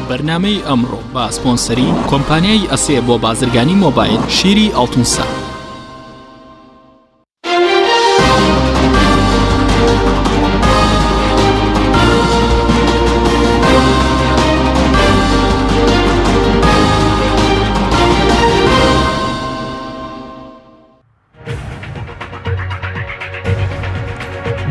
بەرنامەی ئەمڕۆ بە سپۆنسەری کۆمپانیای ئەسێ بۆ بازرگانی مۆبایل شیری ئاڵتونسا.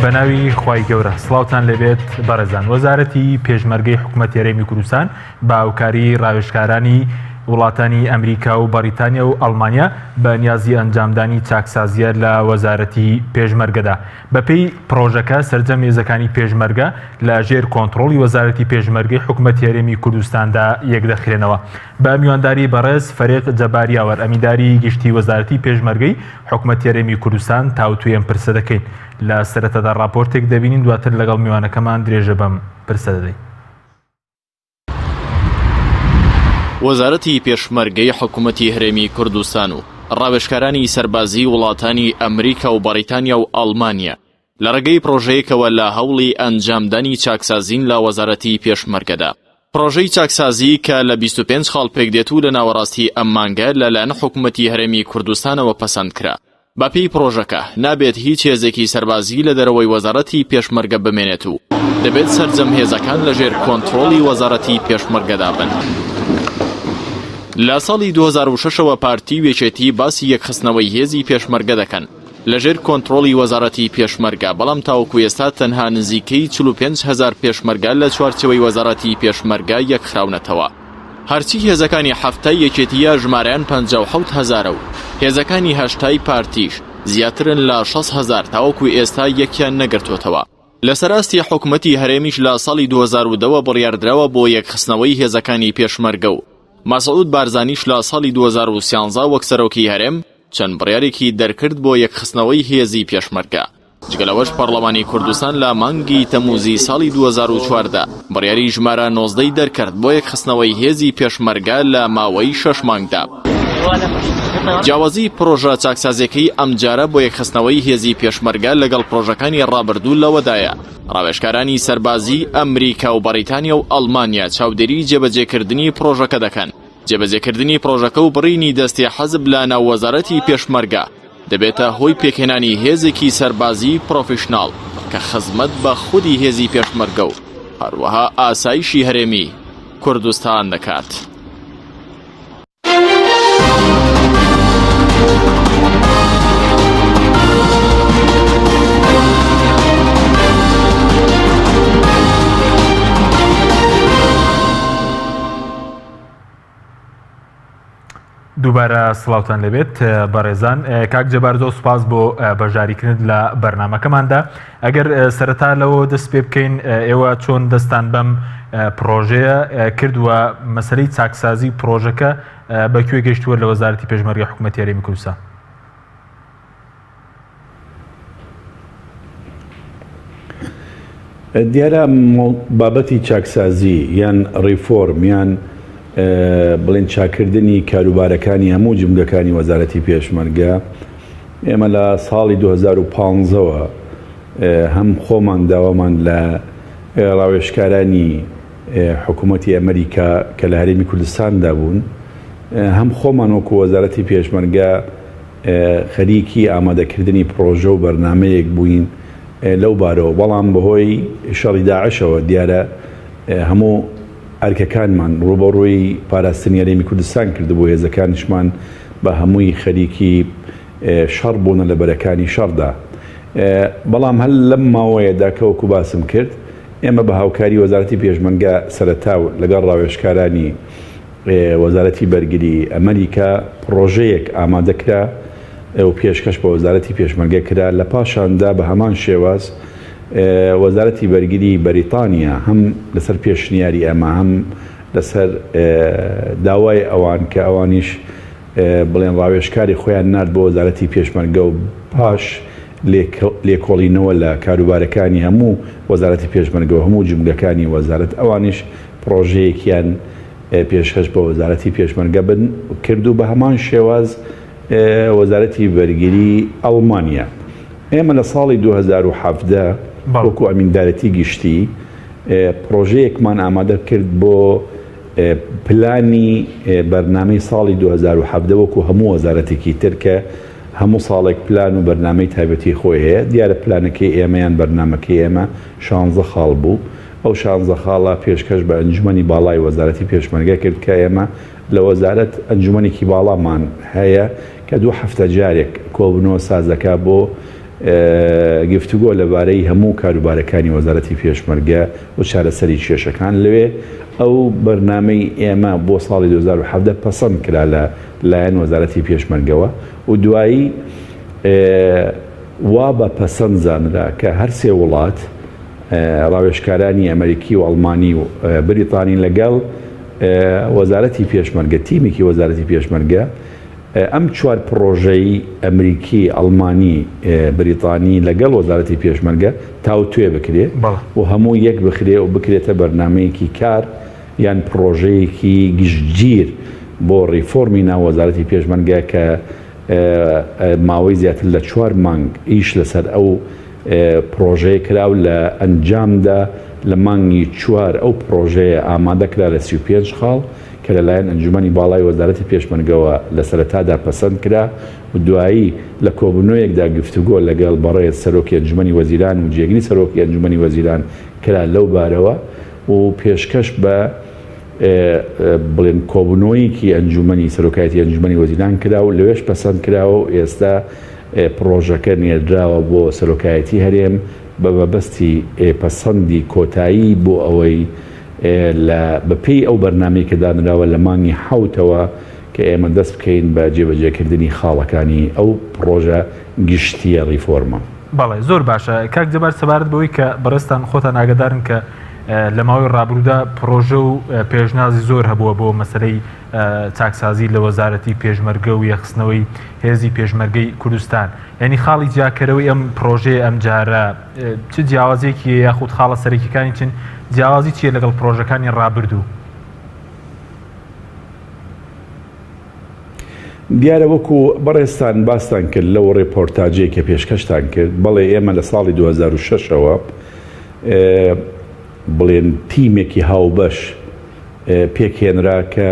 بەناوی خوای گەورە سڵاوتان لێبێت بەڕێزان وەزارەتی پێشمەرگەی حکوومەت هەرێمی کوردستان بە هاوکاری ڕاوێژکارانی وڵاتانی ئەمریکا و بەریتانیا و ئەڵمانیا بە نیازی ئەنجامدانی چاکسازیە لە وەزارەتی پێشمەرگەدا بەپێی پرۆژەکە سەرجەم هێزەکانی پێشمەرگە لە ژێر کۆنتڕۆڵی وەزارەتی پێشمەرگەی حکوومەت هەرێمی کوردستاندا یەکدەخرێنەوە. بە میوانداری بەڕێز فەریق جەبار یاوەر ئەمینداری گشتی وەزارەتی پێشمەرگەی حکومەتی هەرێمی کوردستان تاوتوێی ئەم پرسە دەکەین. لە سەرەتادا ڕاپۆرتێک دەبینین دواتر لەگەڵ میوانەکەمان درێژە بەم پرسە دەدەین. وەزارەتی پێشمەرگەی حکومەتی هەرێمی کوردستان و ڕاوێژکارانی سەربازیی وڵاتانی ئەمریکا و بەڕیتانیا و ئەڵمانیا لە ڕێگەی پڕۆژەیەکەوە لە هەوڵی ئەنجامدانی چاکسازین لە وەزارەتی پێشمەرگەدا. پڕۆژەی چاکسازی کە لە 25 خاڵ پێکدێت و لە ناوەڕاستی ئەم مانگە لەلایەن حکومەتی هەرێمی کوردستانەوە پەسەند کرا. بەپێی پڕۆژەکە، نابێت هیچ هێزێکی سەربازی لە دەرەوەی وەزارەتی پێشمەرگە بمێنێت و دەبێت سەرجەم هێزەکان لەژێر کۆنترۆڵی وەزارەتی پێشمەرگەدا بن. لە ساڵی 2006 ەوە پارتی و یەکێتی باسی یەکخستنەوەی هێزی پێشمەرگە دەکەن، لەژێر کۆنترۆڵی وەزارەتی پێشمەرگە، بەڵام تاوەکو ئێستا تەنها نزیکەی 45 هەزار پێشمەرگە لە چوارچێوەی وەزارەتی پێشمەرگە یەکخراونەتەوە. هەرچی هێزەکانی حەفتای یەکێتییە ژمارەیان 57 هەزارە و هێزەکانی هەشتای پارتیش زیاترن لە 60 هەزار تاوەکو ئێستا یەکیان نەگرتووەتەوە. لەسەر ئاستی حکومەتی هەرێمیش لە ساڵی 2010 ەوە بڕیاردراوە بۆ یەکخستنەوەی هێزەکانی پێشمەرگە و مەسعود بارزانیش لە ساڵی 2013 وەک سەرۆکی هەرێم چەند بڕیارێکی دەرکرد بۆ یەکخستنەوەی هێزی پێشمەرگە. جگە لەوەش پەڕڵەمانی کوردستان لە مانگی تەمووزی ساڵی 2014 بڕیاری ژمارە 19 ی دەرکرد بۆ یەکخستنەوەی هێزی پێشمەرگە لە ماوەی شەش مانگدا. جیاوازی پڕۆژە چاکسازیەکەی ئەمجارە بۆ یەکخستنەوەی هێزی پێشمەرگە لەگەڵ پڕۆژەکانی ڕابردوو لەوەدایە ڕاوێژکارانی سەربازی ئەمریکا و بەڕیتانیا و ئەڵمانیا چاودێری جێبەجێکردنی پڕۆژەکە دەکەن. جێبەجێکردنی پڕۆژەکە و بڕینی دەستی حەزب لە ناو وەزارەتی پێشمەرگە دەبێتە هۆی پێکهێنانی هێزێکی سەربازیی پڕۆفیشناڵ کە خزمەت بە خودی هێزی پێشمەرگە و هەروەها ئاسایشی هەرێمی کوردستان دەکات. دووبارە سڵاوتان لێبێت بەڕێزان کاک جەبار زۆر سوپاس بۆ بەشداریکردن لە بەرنمەکەماندا ئەگەر سەرەتا لەوە دەست پێ بکەین ئێوە چۆن دەستان بەم پرۆژەیە کردووە مەسەلەی چاکسازی پرۆژەکە بەکوێ گەشتووە لە وەزارەتی پێشمەرگە حکوومەتی هەرێمی کوردستان؟ دیارە بابەتی چاکسازی یان ڕیفۆرم یان بڵێن چاکردنی کاروبارەکانی هەموو جمگەکانی وەزارەتی پێشمەرگە ئێمە لە ساڵی 2015ەوە هەم خۆمان داوامان لە ڕاوێژکارانی حکوومەتی ئەمریکا کە لە هەرێمی کوردستاندا بوون هەم خۆمان وەکو وەزارەتی پێشمەرگە خەریکی ئامادەکردنی پڕۆژە و بەرنامەیەک بووین لەو بارەوە، بەڵام بەهۆی شەڕی داعشەوە دیارە هەموو ئەرکەکانمان ڕووبەڕووی پاراستنی هەرێمی کوردستان کردبوو، هێزەکانیشمان بە هەمووی خەریکی شەڕ بوونە لە بەرەکانی شەڕدا. بەڵام هەر لەم ماوەیەدا کە وەکو باسم کرد ئێمە بە هاوکاری وەزارەتی پێشمەرگە سەرەتا و لەگەڵ ڕاوێژکارانی وەزارەتی بەرگری ئەمەریکا پڕۆژەیەک ئامادە کرا و پێشکەش بە وەزارەتی پێشمەرگە کرا، لە پاشاندا بە هەمان شێواز وەزارەتی بەرگری بەریتانیا هەم لەسەر پێشنیاری ئەمە هەم لەسەر داوای ئەوان کە ئەوانیش بڵێن ڕاوێژکاری خۆیان نارد بۆ وەزارەتی پێشمەرگە و پاش لێکۆڵینەوە لە کاروبارەکانی هەموو وەزارەتی پێشمەرگە و هەموو جومگەکانی وەزارەت ئەوانیش پڕۆژەیەکیان پێشکەش بە وەزارەتی پێشمەرگە بن کرد و بە هەمان شێواز وەزارەتی بەرگری ئەڵمانیا. ئێمە لە ساڵی 2017 وەکو ئەمیندارێتی گشتی پڕۆژەیەکمان ئامادە کرد بۆ. پلانی بەرنامەی ساڵی 2017 وەکو هەموو وەزارەتێکی تر کە هەموو ساڵێک پلان و بەرنامەی تایبەتی خۆی هەیە، دیارە پلانەکەی ئێمە یان بەرنامەکەی ئێمە شانزە خاڵ بوو، ئەو شانزە خاڵە پێشکەش بە ئەنجومەنی باڵای وەزارەتی پێشمەرگە کرد کە ئێمە لە وەزارەت ئەنجومەنێکی باڵامان هەیە کە دوو هەفتە جارێک کۆبوونەوە ساز دەکات بۆ گفتوگۆ لەبارەی هەموو کاروبارەکانی وەزارەتی پێشمەرگە و چارەسەری کێشەکان لەوێ ئەو بەرنامەی ئێمە بۆ ساڵی 2017 پەسەند کرا لە لایەن وەزارەتی پێشمەرگەوە و دوایی وا بە پەسەند زانرا کە هەرسێ وڵات ڕاوێژکارانی ئەمەریکی و ئەڵمانی و بریتانی لەگەڵ وەزارەتی پێشمەرگە تیمێکی وەزارەتی پێشمەرگە ئەم چوار پڕۆژەی ئەمریکی، ئەڵمانی، بریتانی لەگەڵ وەزارەتی پێشمەرگە تاوتوێ بکرێ و هەموو یەک بخرێ و بکرێتە بەرنامەیەکی کار یان پڕۆژەیەکی گشتگیر بۆ ڕیفۆرمی ناو وەزارەتی پێشمەرگە کە ماوەی زیاتر لە چوار مانگ ئیش لەسەر ئەو پڕۆژەیە کرا و لە ئەنجامدا لە مانگی چوار ئەو پڕۆژەیە ئامادە کرا لە 35 خاڵ کە لەلایەن ئەنجومەنی باڵای وەزارەتی پێشمەرگەوە لە سەرەتادا پەسەند کرا و دوایی لە کۆبوونەوەیەکدا گفتوگۆ لەگەڵ بەڕێز سەرۆکی ئەنجومەنی وەزیران و جێگری سەرۆکی ئەنجومەنی وەزیران کرا لەو بارەوە و پێشکەش بە بڵێن کۆبوونەوەیەکی ئەنجومەنی سەرۆکایەتی ئەنجومەنی وەزیران کرا و لەوێش پەسەند کراوە و ئێستا پڕۆژەکە نێردراوە بۆ سەرۆکایەتی هەرێم بە مەبەستی پەسەندی کۆتایی بۆ ئەوەی لە بەپێی ئەو بەرنامەی کە دانراوە لە مانگی حەوتەوە کە ئێمە دەست بکەین بە جێبەجێکردنی خاڵەکانی ئەو پڕۆژە گشتییە ڕیفۆرمە. بەڵێ زۆر باشە کاک جەبار سەبارەت بەوەی کە بەڕێزتان خۆتان ئاگادارن کە لە ماوەی ڕابروودا پڕۆژە و پێشنازی زۆر هەبووە بۆ مەسەلەی چاکسازی لە وەزارەتی پێشمەرگە و یەکخستنەوەی هێزی پێشمەرگەی کوردستان یعنی خاڵی جیاکەرەوەی ئەم پڕۆژەیە ئەمجارە چ جیاوازیەکی هەیە یاخود خاڵە سەرەکیەکانی چن جیاوازی چیە لەگەڵ پڕۆژەکانی ڕابردوو؟ دیارە وەکو بەڕێزتان باستان کرد لەو ڕێپۆرتاجەی کە پێشکەشتان کرد، بەڵێ ئێمە لە ساڵی 2006 ەوە بڵێن تیمێکی هاوبەش پێکهێنرا کە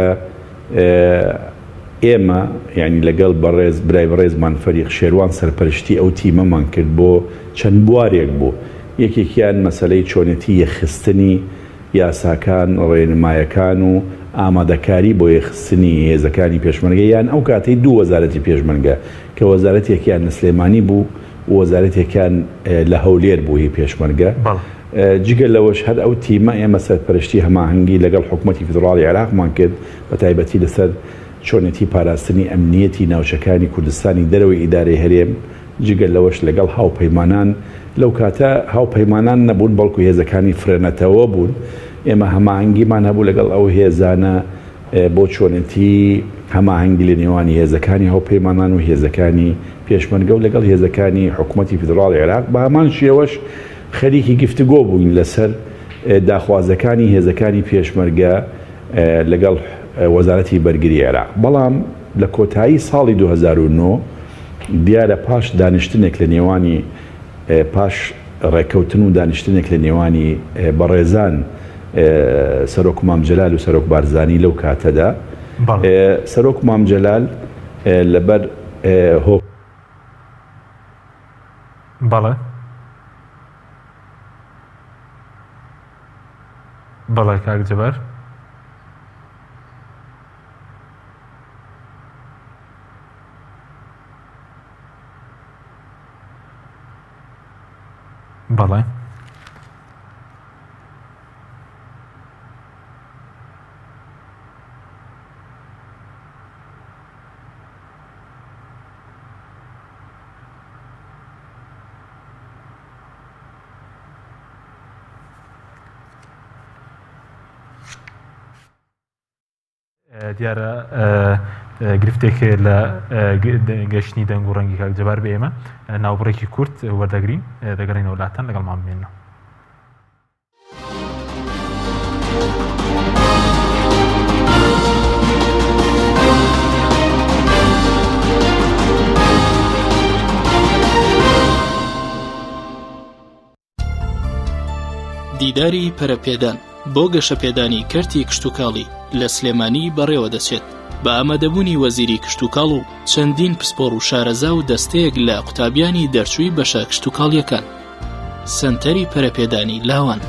ئێمە یانی لەگەڵ بەڕێز برای بەڕێزمان فەریق شێروان سەرپەرشتی ئەو تیمەمان کرد بۆ چەند بوارێک بوو یەکێکیان مەسەلەی چۆنێتی یەکخستنی یاساکان ڕێنمایەکان و ئامادەکاری بۆ یەکخستنی هێزەکانی پێشمەرگە یان ئەو کاتەی دوو وەزارەتی پێشمەرگە کە وەزارەتێکیان لە سلێمانی بوو و وەزارەتێکیان لە هەولێر بوو هی پێشمەرگە جگە لەوەش هەر ئەو تیمە ئێمە سەرپەرشتی هەماهەنگی لەگەڵ حکومەتی فیدڕاڵی عێراقمان کرد بە تایبەتی لەسەر چۆنێتی پاراستنی ئەمنیەتی ناوچەکانی کوردستانی دەرەوەی ئیدارەی هەرێم، جگە لەوەش لەگەڵ هاوپەیمانان، لەو کاتە هاوپەیمانان نەبوون بەڵکو هێزەکانی فرەنەتەوە بوون، ئێمە هەماهەنگیمان هەبوو لەگەڵ ئەو هێزانە بۆ چۆنێتی هەماهەنگی لە نێوانی هێزەکانی هاوپەیمانان و هێزەکانی پێشمەرگە و لەگەڵ هێزەکانی حکومەتی فیدڕاڵی عێراق، بە هەمان شێوەش خەریکی گفتوگۆ بووین لەسەر داخوازەکانی هێزەکانی پێشمەرگە لەگەڵ وەزارەتی بەرگری عێراق، بەڵام لە کۆتایی ساڵی 2009 دیارە پاش دانیشتنێک لە نێوانی پاش ڕێککەوتن و دانیشتنێک لە نێوانی بەڕێزان سەرۆک مام جەلال و سەرۆک بارزانی لەو کاتەدا سەرۆک مام جەلال لەبەر هۆ بەڵێ بەڵێ کاک جەبار. بەڵێ. دیارە گرفتێک هەیە لە گەشتنی دەنگ و ڕەنگی کاک جەبار بە ئێمە ناوبڕێکی کورت وەردەگرین دەگەڕێنەوە لاتان لەگەڵمان بمێنەوە. دیداری پەرەپێدان. بۆ گەشەپێدانی کەرتی کشتوکاڵی لە سلێمانی بەڕێوەدەچێت بە ئامادەبوونی وەزیری کشتوکاڵ و چەندین پسپۆڕ و شارەزا و دەستەیەک لە قوتابیانی دەرچووی بەشە کشتوکاڵیەکان. سەنتەری پەرەپێدانی لاوان.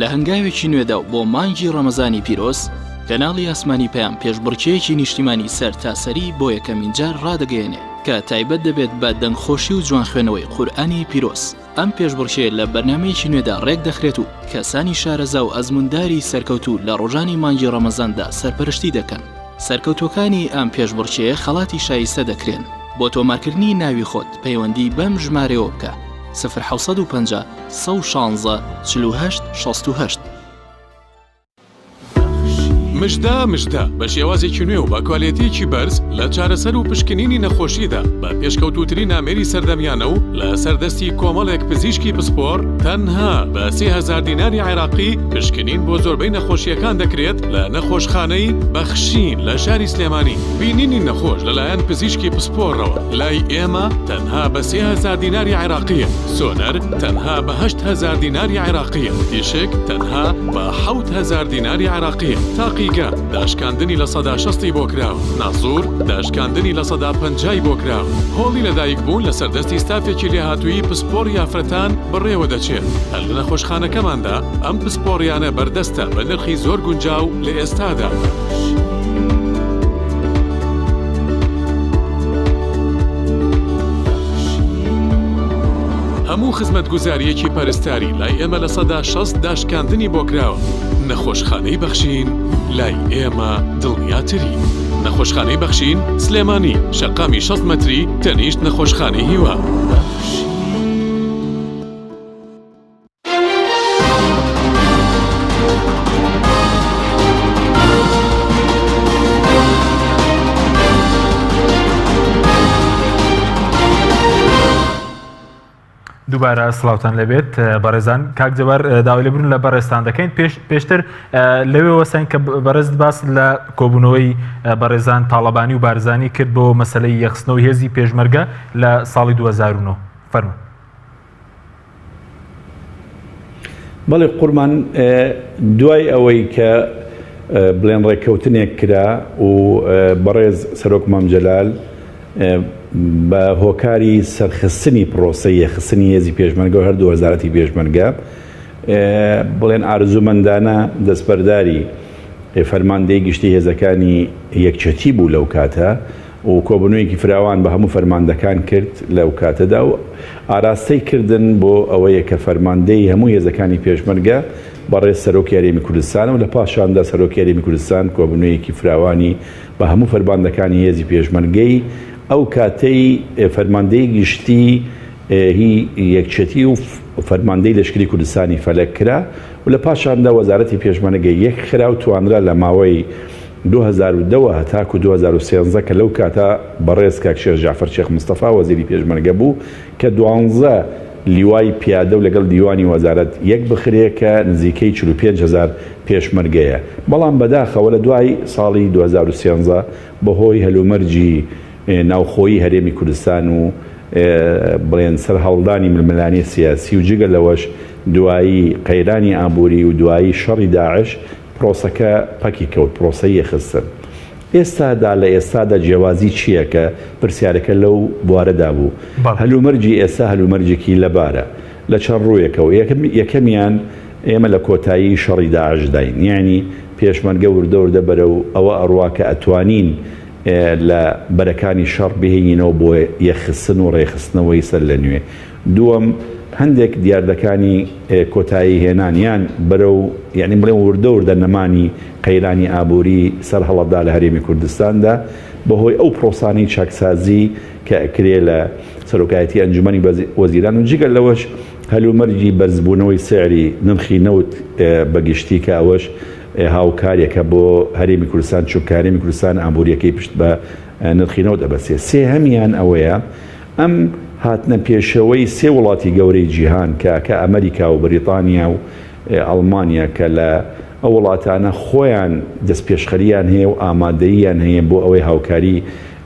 لە هەنگاوێکی نوێدا و بۆ مانگی ڕەمەزانی پیرۆز، کەناڵی ئاسمانی پەیام پێشبڕکێیەکی نیشتیمانی سەرتاسەری بۆ یەکەمین جار ڕادەگەیەنێ کە تایبەت دەبێت بە دەنگخۆشی و جوانخوێنەوەی قورئانی پیرۆز. ئەم پێشبڕکێیە لە بەرنامەیەکی نوێدا ڕێکدەخرێت و کەسانی شارەزا و ئەزموونداری سەرکەوتوو لە ڕۆژانی مانگی ڕەمەزاندا سەرپەرشتی دەکەن. سەرکەوتووەکانی ئەم پێشبڕکێیە خەڵاتی شایستە دەکرێن. بۆ تۆمارکردنی ناوی خۆت پەیوەندی بەم ژمارەیەوە بکە، سفر 750 116 48 68. مژدە مژدە بە شێوازێکی نوێ و بە کوالێتییەکی بەرز لە چارەسەر و پشکنینی نەخۆشیدا بە پێشکەوتووترین ئامێری سەردەمیانە و لەسەر دەستی کۆمەڵێک پزیشکی پسپۆڕ تەنها بە 3000 دیناری عێراقی پشکنین بۆ زۆربەی نەخۆشییەکان دەکرێت لە نەخۆشخانەی بەخشین لە شاری سلێمانی. بینینی نەخۆش لەلایەن پزیشکی پسپۆڕەوە لای ئێمە تەنها بە 3000 دیناری عێراقییە. سۆنەر تەنها بە 8000 دیناری عێراقییە، تیشک تەنها بە 7000 دیناری عێراقییە، تاقیگە داشکاندنی لە سەدا شەستی بۆ کراوە، ناسوور داشکاندنی لە سەدا پەنجای بۆ کراوە، هۆڵی لەدایکبوون لەسەر دەستی ستافێکی لێهاتووی پسپۆڕی ئافرەتان بەڕێوەدەچێت، هەر لە نەخۆشخانەکەماندا ئەم پسپۆڕیانە بەردەستە بە نرخی زۆر گونجاو لە ئێستادا. هەموو خزمەتگوزارییەکی پەرستاری لای ئێمە 60% داشکاندنی بۆ کراوە. نەخۆشخانەی بەخشین لای ئێمە دڵنیاتری. نەخۆشخانەی بەخشین، سلێمانی، شەقامی 60 مەتری تەنیشت نەخۆشخانەی هیوا. دووبارە سڵاوتان لەبێت بەڕێزان کاک جەبار داوای لێبوردن لە بەڕێزتان دەکەین پێش پێشتر لەوێ وەسەین کە بەڕێزت باس لە کۆبوونەوەی بەڕێزان تاڵەبانی و بارزانی کرد بۆ مەسلەی یەخستنەوەی هێزی پێشمەرگە لە ساڵی 2009 فەرموو. بەڵێ قوربان دوای ئەوەی کە بڵێن ڕێککەوتنێک کرا و بەڕێز سەرۆک مام جەلال بە هۆکاری سەرخستنی پرۆسەی یەخستنی هێزی پێشمەرگە و هەردوو وەزارەتی پێشمەرگە بڵێن ئارزومەندانە دەستبەرداری فەرماندەی گشتی هێزەکانی یەکچەتی بوو لەو کاتە و کۆبوونەوەیەکی فراوان بە هەموو فەرماندەکان کرد لەو کاتەدا و ئاراستەی کردن بۆ ئەوەیە کە فەرماندەی هەموو هێزەکانی پێشمەرگە بەڕێز سەرۆکی هەرێمی کوردستانە و لە پاشاندا سەرۆکی هەرێمی کوردستان کۆبوونەوەیەکی فراوانی بە هەموو فەرماندەکانی هێزی پێشمەرگەی ئەو کاتەی فەرماندەی گشتی هی یەکێتی و فەرماندەی لەشکری کوردستانی فەلەک کرا و لە پاشاندا وەزارەتی پێشمەرگە یەک خرا و توانرا لە ماوەی 2010 وە هەتاکو 2013 کە لەو کاتە بەڕێز کاک شێخ جەعفەر شێخ مستەفا وەزیری پێشمەرگە بوو کە دوانزە لیوای پیادە و لەگەڵ دیوانی وەزارەت یەک بخرێ کە نزیکەی 45 هەزار پێشمەرگەیە بەڵام بەداخەوە لە دوای ساڵی 2013 بەهۆی هەلومەرجی ناوخۆیی هەرێمی کوردستان و بڵێن سەرهەڵدانی ململانێ سیاسی و جگە لەوەش دوایی قەیرانی ئابووری و دوایی شەڕی داعش پرۆسەکە پەکی کەوت، پرۆسەی یەکخستن. ئێستادا لە ئێستادا جیاوازی چییە کە پرسیارەکە لەو بوارەدا بوو؟ هەلومەرجی ئێستا هەلومەرجێکی لەبارە لە چەند ڕوویەکەوە، یەکەمیان ئێمە لە کۆتایی شەڕی داعشداین، یانی پێشمەرگە وردە وردە بەرەو ئەوە ئەڕوا کە ئەتوانین لە بەرەکانی شەڕ بهێنینەوە بۆ یەکخستن و ڕێکخستنەوەی سەر لە نوێ. دووەم، هەندێک دیاردەکانی کۆتایی هێنان یان بەرەو یانی بڵێم وردە وردە نەمانی قەیرانی ئابووری سەرهەڵەدا لە هەرێمی کوردستاندا بەهۆی ئەو پرۆسانەی چاکسازی کە ئەکرێ لە سەرۆکایەتی ئەنجومەنی وەزیران و جگە لەوەش هەلومەرجی بەرزبوونەوەی سعری نرخی نەوت بە گشتی کە ئەوەش هاوکاریەکە بۆ هەرێمی کوردستان چونکە هەرێمی کوردستان ئابووریەکەی پشت بە نرخی نەوت ئەبەستێ. سێهەمیان ئەوەیە ئەم هاتنە پێشەوەی سێ وڵاتی گەورەی جیهان کە کە ئەمریکا و بەریتانیا و ئەڵمانیا کە لە ئەو وڵاتانە خۆیان دەستپێشخەرییان هەیە و ئامادەییان هەیە بۆ ئەوەی هاوکاری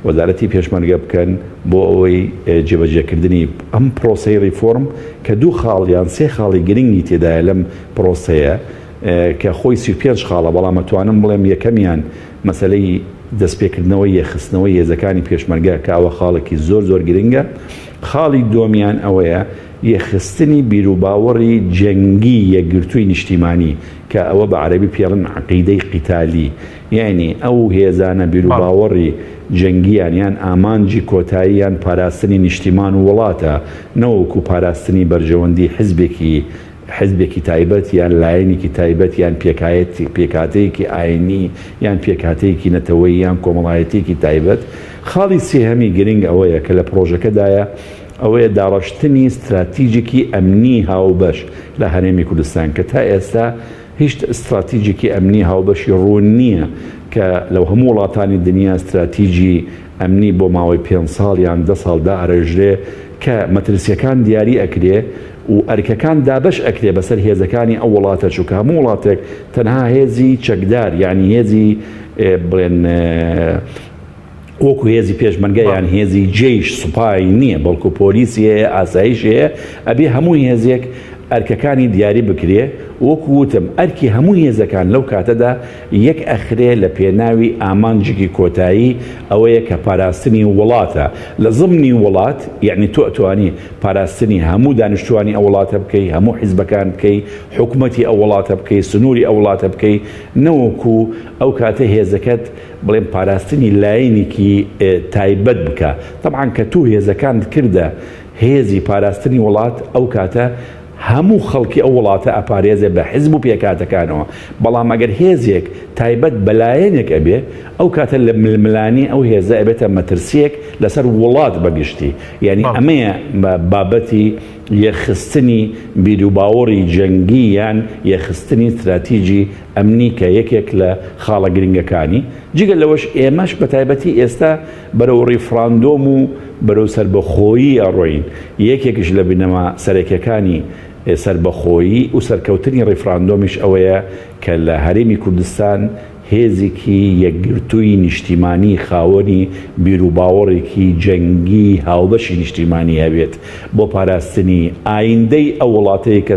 وەزارەتی پێشمەرگە بکەن بۆ ئەوەی جێبەجێکردنی ئەم پرۆسەی ڕیفۆرم کە دوو خاڵ یان سێ خاڵی گرنگی تێدایە لەم پرۆسەیە کە خۆی 35 خاڵە بەڵام ئەتوانم بڵێم یەکەمیان مەسەلەی دەستپێکردنەوەی یەکخستنەوەی هێزەکانی پێشمەرگە کە ئەوە خاڵێکی زۆر زۆر گرنگە خاڵی دووەمیان ئەوەیە یەکخستنی بیروباوەڕی جەنگی یەکگرتووی نیشتیمانی کە ئەوە بە عەرەبی پێڵن عەقیدەی قیتالی یەعنی ئەو هێزانە بیروباوەڕی جەنگیان یان ئامانجی کۆتاییان پاراستنی نیشتیمان و وڵاتە نەوەکو پاراستنی بەرژەوەندی حزبێکی حزبێکی تایبەت یان لایەنێکی تایبەت یان پێکهاتەیەکی ئاینی یان پێکهاتەیەکی نەتەوەیی یان کۆمەڵایەتیەکی تایبەت. خاڵی سێهەمی گرنگ ئەوەیە کە لە پڕۆژەکەدایە ئەوەیە داڕشتنی ستراتیجێکی ئەمنی هاوبەش لە هەرێمی کوردستان کە تا ئێستا هیچ ستراتیجێکی ئەمنی هاوبەشی ڕوون نییە کە لە هەموو وڵاتانی دنیا ستراتیجی ئەمنی بۆ ماوەی پێنج ساڵ یان دە ساڵ دائەڕێژرێ کە مەترسیەکان دیاری ئەکرێ و ئەرکەکان دابەش ئەکرێ بەسەر هێزەکانی ئەو وڵاتە چونکە هەموو وڵاتێک تەنها هێزی چەکدار یانی هێزی بڵێن وەکو هێزی پێشمەرگە یان هێزی جەیش سوپای نییە بەڵکو پۆلیسی هەیە ئاسایش هەیە ئەبێ هەموو هێزێک ئەرکەکانی دیاری بکرێ وەکو وتم ئەرکی هەموو هێزەکان لەو کاتەدا یەک ئەخرێ لە پێناوی ئامانجێکی کۆتایی ئەوەیە کە پاراستنی وڵاتە لە زمنی وڵات یەعنی تۆ ئەتوانی پاراستنی هەموو دانیشتوانی ئەو وڵاتە بکەی هەموو حیزبەکان بکەی حکومەتی ئەو وڵاتە بکەی سنووری ئەو وڵاتە بکەی نەوەکو ئەو کاتە هێزەکەت بڵێن پاراستنی لایەنێکی تایبەت بکە تەبعەن کە تۆ هێزەکانت کردە هێزی پاراستنی وڵات ئەو کاتە هەموو خەڵکی ئەو وڵاتە ئەپارێزێ بە حزب و پێکهاتەکانەوە، بەڵام ئەگەر هێزێک تایبەت بە لایەنێک ئەبێ ئەو کاتە لە ململانێ ئەو هێزە ئەبێتە مەترسیەک لەسەر وڵات بە گشتی، یانی ئەمەیە بابەتی یەکخستنی بیروباوەڕی جەنگی یان یەکخستنی ستراتیجی ئەمنی کە یەکێک لە خاڵە گرنگەکانی، جگە لەوەش ئێمەش بە تایبەتی ئێستا بەرەو ڕیفڕاندۆم و بەرەو سەربەخۆیی ئەڕۆین، یەکێکیش لە بنەما سەرەکیەکانی سەربەخۆیی و سەرکەوتنی ڕیفڕاندۆمیش ئەوەیە کە لە هەرێمی کوردستان هێزێکی یەکگرتووی نیشتیمانی خاوەنی بیروباوەڕێکی جەنگی هاوبەشی نیشتیمانی هەبێت بۆ پاراستنی ئایندەی ئەو وڵاتەی کە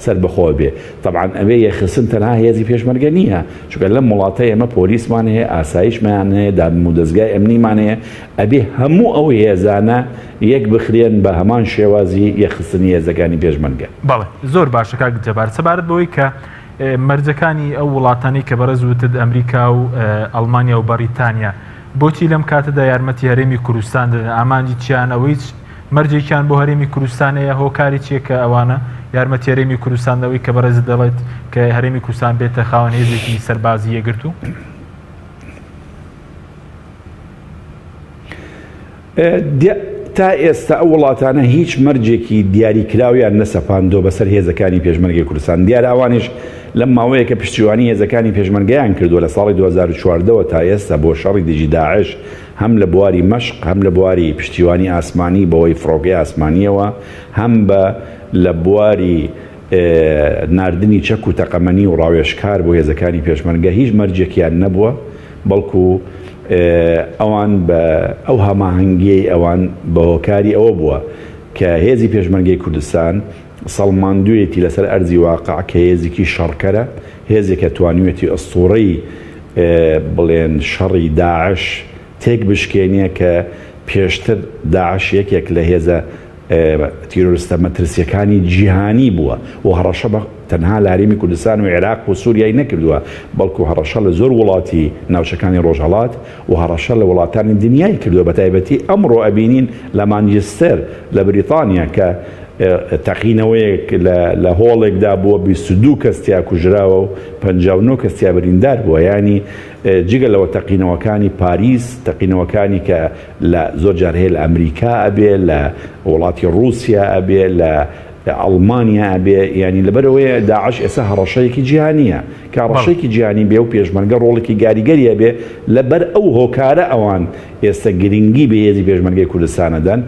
سەربەخۆ بێ. تەبعەن ئەوێ یەکخستن تەنها هێزی پێشمەرگە نییە، چونکە لەم وڵاتە ئێمە پۆلیسمان هەیە، ئاسایشمان هەیە، دامودەزگای ئەمنیمان هەیە، ئەبێ هەموو ئەو هێزانە یەک بخرێن بە هەمان شێوازی یەکخستنی هێزەکانی پێشمەرگە. بەڵێ زۆر باشە کاک جەبار، سەبارەت بەوەی کە مەرجەکانی ئەو وڵاتانەی کە بەڕێز وتت ئەمریکا و ئەڵمانیا و بەڕیتانیا بۆچی لەم کاتەدا یارمەتی هەرێمی کوردستان دەدەن ئامانجی چیان ئەوەی مەرجێکیان بۆ هەرێمی کوردستان هەیە هۆکاری چیە کە ئەوانە یارمەتی هەرێمی کوردستان لەوەی کە بەڕێزت دەڵێت کە هەرێمی کوردستان بێتە خاوەن هێزێکی سەربازی یەکگرتوو؟ تا ئێستا ئەو وڵاتانە هیچ مەرجێکی دیاریکراویان نەسەپاندووە بەسەر هێزەکانی پێشمەرگەی کوردستان دیارە ئەوانیش لەم ماوەیە کە پشتیوانی هێزەکانی پێشمەرگەیان کردووە لە ساڵی 2014ەوە تا ئێستا بۆ شەڕی دژی داعش هەم لە بواری مەشق هەم لە بواری پشتیوانی ئاسمانی بەوەی فڕۆکەی ئاسمانیەوە هەم بە لە بواری ناردنی چەک و تەقەمەنی و ڕاوێژکار بۆ هێزەکانی پێشمەرگە هیچ مەرجێکیان نەبووە بەڵکو ئەوان بە ئەو هەماهەنگیەی ئەوان بە هۆکاری ئەوە بووە کە هێزی پێشمەرگەی کوردستان سەڵماندویەتی لەسەر ئەرزی واقع کە هێزیکی شەڕکەرە، هێزێکە توانیویەتی ئەستوڕەی بڵێن شەڕی داعش تێک بشکێنێ کە پێشتر داعش یەکێک لە هێزە تیرۆرستە مەترسیەکانی جیهانی بووە و هەڕەشە بە تەنها لە هەرێمی کوردستان و عێراق و سوریای نەکردووە بەڵکو هەڕەشە لە زۆر وڵاتی ناوچەکانی ڕۆژهەڵات و هەڕەشە لە وڵاتانی دنیای کردووە بەتایبەتی ئەمڕۆ ئەبینین لە مانجستەر لە بریتانیا کە تەقینەوەیەک لە هۆڵێکدا بووە 22 کەس تیا کوژراوە و 59 کەس تیا بریندار بووە یانی جگە لەوە تەقینەوەکانی پاریس تەقینەوەکانی کە لە زۆر جار هەیە لە ئەمریکا ئەبێ لە وڵاتی ڕووسیا ئەبێ لە ئەڵمانیا ئەبێ یانی لەبەرئەوەیە داعش ئێستا هەڕەشەیەکی جیهانیە کە هەڕەشەیەکی جیهانی بێ و پێشمەرگە ڕۆڵێکی گاریگەری هەبێ لەبەر ئەو هۆکارە ئەوان ئێستا گرنگی بە هێزی پێشمەرگەی کوردستان ئەدەن.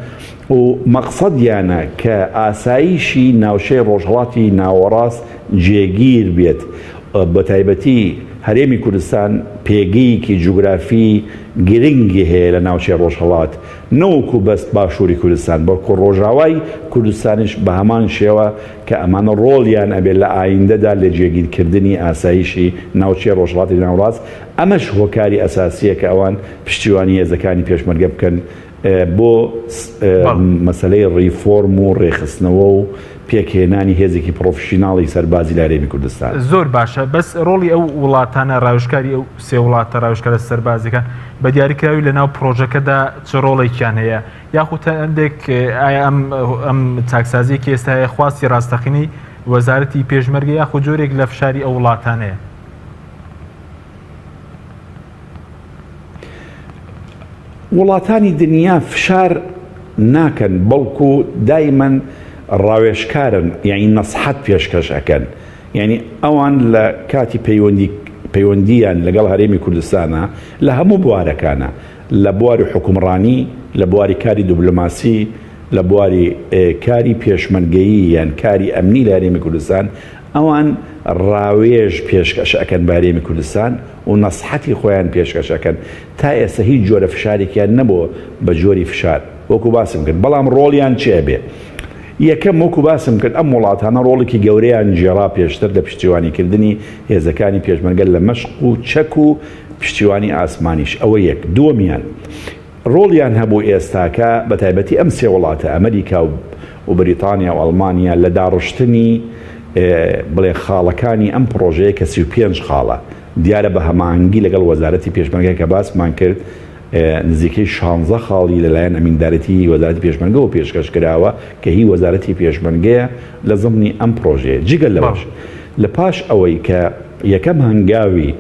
و مەقسەدیانە کە ئاسایشی ناوچەی ڕۆژهەڵاتی ناوەڕاست جێگیر بێت بەتایبەتی هەرێمی کوردستان پێگەیەکی جوگرافی گرنگی هەیە لە ناوچەی ڕۆژهەڵات نەوەکو بەس باشووری کوردستان بەڵکو ڕۆژاوای کوردستانیش بە هەمان شێوە کە ئەمانە ڕۆڵیان ئەبێت لە ئایندەدا لە جێگیرکردنی ئاسایشی ناوچەی ڕۆژهەڵاتی ناوەڕاست ئەمەش هۆکاری ئەساسییە کە ئەوان پشتیوانی هێزەکانی پێشمەرگە بکەن بۆ مەسەلەی ڕیفۆرم و ڕێکخستنەوە و پێکهێنانی هێزێکی پڕۆفیشیناڵی سەربازی لە هەرێمی کوردستان. زۆر باشە بەس ڕۆڵی ئەو وڵاتانە ڕاوێژکاری ئەو سێ وڵاتە ڕاوێژکارە سەربازیەکان بە دیاریکراوی لە ناو پڕۆژەکەدا چ ڕۆڵێکیان هەیە یاخود هەندێک ئایا ئەم ئەم چاکسازیەکی ئێستا هەیە خواستی ڕاستەقینەی وەزارەتی پێشمەرگە یاخود جۆرێک لە فشاری ئەو وڵاتانەیە؟ وڵاتانی دنیا فشار ناکەن بەڵکو دایمەن ڕاوێژکارن یانی نەسحەت پێشکەش ئەکەن یانی ئەوان لە کاتی پەیوەندی پەیوەندیان لەگەڵ هەرێمی کوردستانە لە هەموو بوارەکانە لە بواری حکومڕانی لە بواری کاری دوبلۆماسی لە بواری کاری پێشمەرگەیی یان کاری ئەمنی لە هەرێمی کوردستان ئەوان ڕاوێژ پێشکەش ئەکەن بە هەرێمی کوردستان و نەسحەتی خۆیان پێشکەش ئەکەن تا ئێستا هیچ جۆرە فشارێکیان نەبووە بە جۆری فشار وەکو باسم کرد بەڵام ڕۆڵیان چی ئەبێ یەکەم وەکو باسم کرد ئەم وڵاتانە ڕۆڵێکی گەورەیان گێڕا پێشتر لە پشتیوانی کردنی هێزەکانی پێشمەرگە لە مەشق و چەک و پشتیوانی ئاسمانیش ئەوە یەک دووەمیان ڕۆڵیان هەبوو ئێستاکە بەتایبەتی ئەم سێ وڵاتە ئەمریکا و بریتانیا و ئەڵمانیا لە داڕشتنی بڵێ خاڵەکانی ئەم پڕۆژەیە کە 35 خاڵە دیارە بە هەماهەنگی لەگەڵ وەزارەتی پێشمەرگە کە باسمان کرد نزیکەی 16 خاڵی لەلایەن ئەمیندارێتی وەزارەتی پێشمەرگەوە پێشکەش کراوە کە هی وەزارەتی پێشمەرگەیە لە زمنی ئەم پڕۆژەیە جگە لەوەش لە پاش ئەوەی کە یەکەم هەنگاوی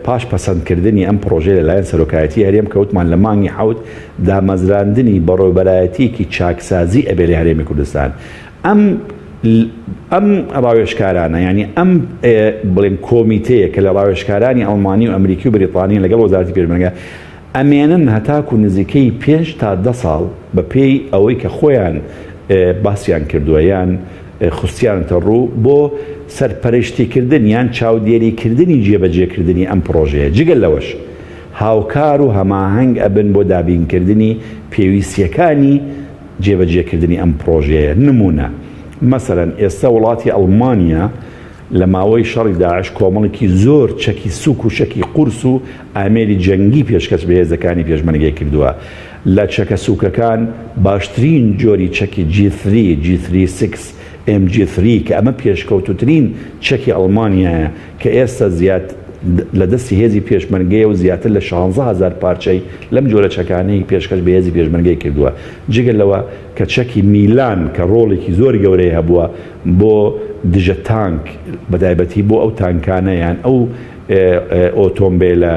پاش پەسەندکردنی ئەم پڕۆژەیە لەلایەن سەرۆکایەتی هەرێم کە وتمان لە مانگی حەوت دامەزراندنی بەڕێوبەرایەتیەکی چاکسازی ئەبێ لە هەرێمی کوردستان ئەم ئەم ڕاوێژکارانە یانی ئەم بڵێن کۆمیتەیە کە لە ڕاوێژکارانی ئەڵمانی و ئەمریکی و بریتانی لەگەڵ وەزارەتی پێشمەرگە ئەمێنن هەتاکو نزیکەی پێنج تا دە ساڵ بە پێی ئەوەی کە خۆیان باسیان کردووە یان خستیانەتە ڕوو بۆ سەرپەرشتیکردن یان چاودێریکردنی جێبەجێکردنی ئەم پڕۆژەیە، جگە لەوەش هاوکار و هەماهەنگ ئەبن بۆ دابینکردنی پێویستییەکانی جێبەجێکردنی ئەم پڕۆژەیە، نموونە مەسەلەن ئێستا وڵاتی ئەڵمانیا لە ماوەی شەڕی داعش کۆمەڵێکی زۆر چەکی سوک و چەکی قورس و ئامێری جەنگی پێشکەش بە هێزەکانی پێشمەرگەی کردووە. لە چەکە سوکەکان باشترین جۆری چەکی جی ثری، جی ثری سیکس، ئێم جی ثری، کە ئەمە پێشکەوتووترین چەکی ئەڵمانیایە کە ئێستا زیاد لە دەستی هێزی پێشمەرگەیە و زیاتر لە 16 هەزار پارچەی لەم جۆرە چەکانەی پێشکەش بە هێزی پێشمەرگەی کردووە. جگە لەوە کە چەکی میلان کە ڕۆڵێکی زۆر گەورەی هەبووە بۆ دژە تانک بەتایبەتی بۆ ئەو تانکانە یان ئەو ئۆتۆمبێلە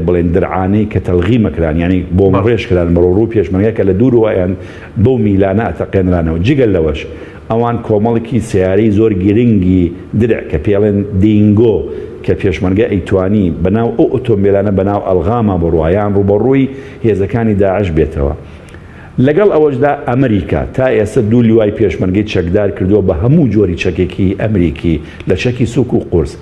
بڵێن درعانەی کە تەلغیمە کران یانی بۆمبڕێژ کران بەرەو ڕوو پێشمەرگە کە لە دوورەوە یان بەو میلانە ئەتەقێنرانەوە جگە لەوەش ئەوان کۆمەڵکی سەیارەی زۆر گرنگی درع کە پێڵێن دینگۆ کە پێشمەرگە ئەیتوانی بەناو ئەو ئۆتۆمبێلانە بەناو ئەلغاما بڕوا یان ڕووبەڕووی هێزەکانی داعش بێتەوە. لەگەڵ ئەوەشدا ئەمریکا تا ئێستا دوو لیوای پێشمەرگەی چەکدار کردووە بە هەموو جۆری چەکێکی ئەمریکی لە چەکی سوک و قورس.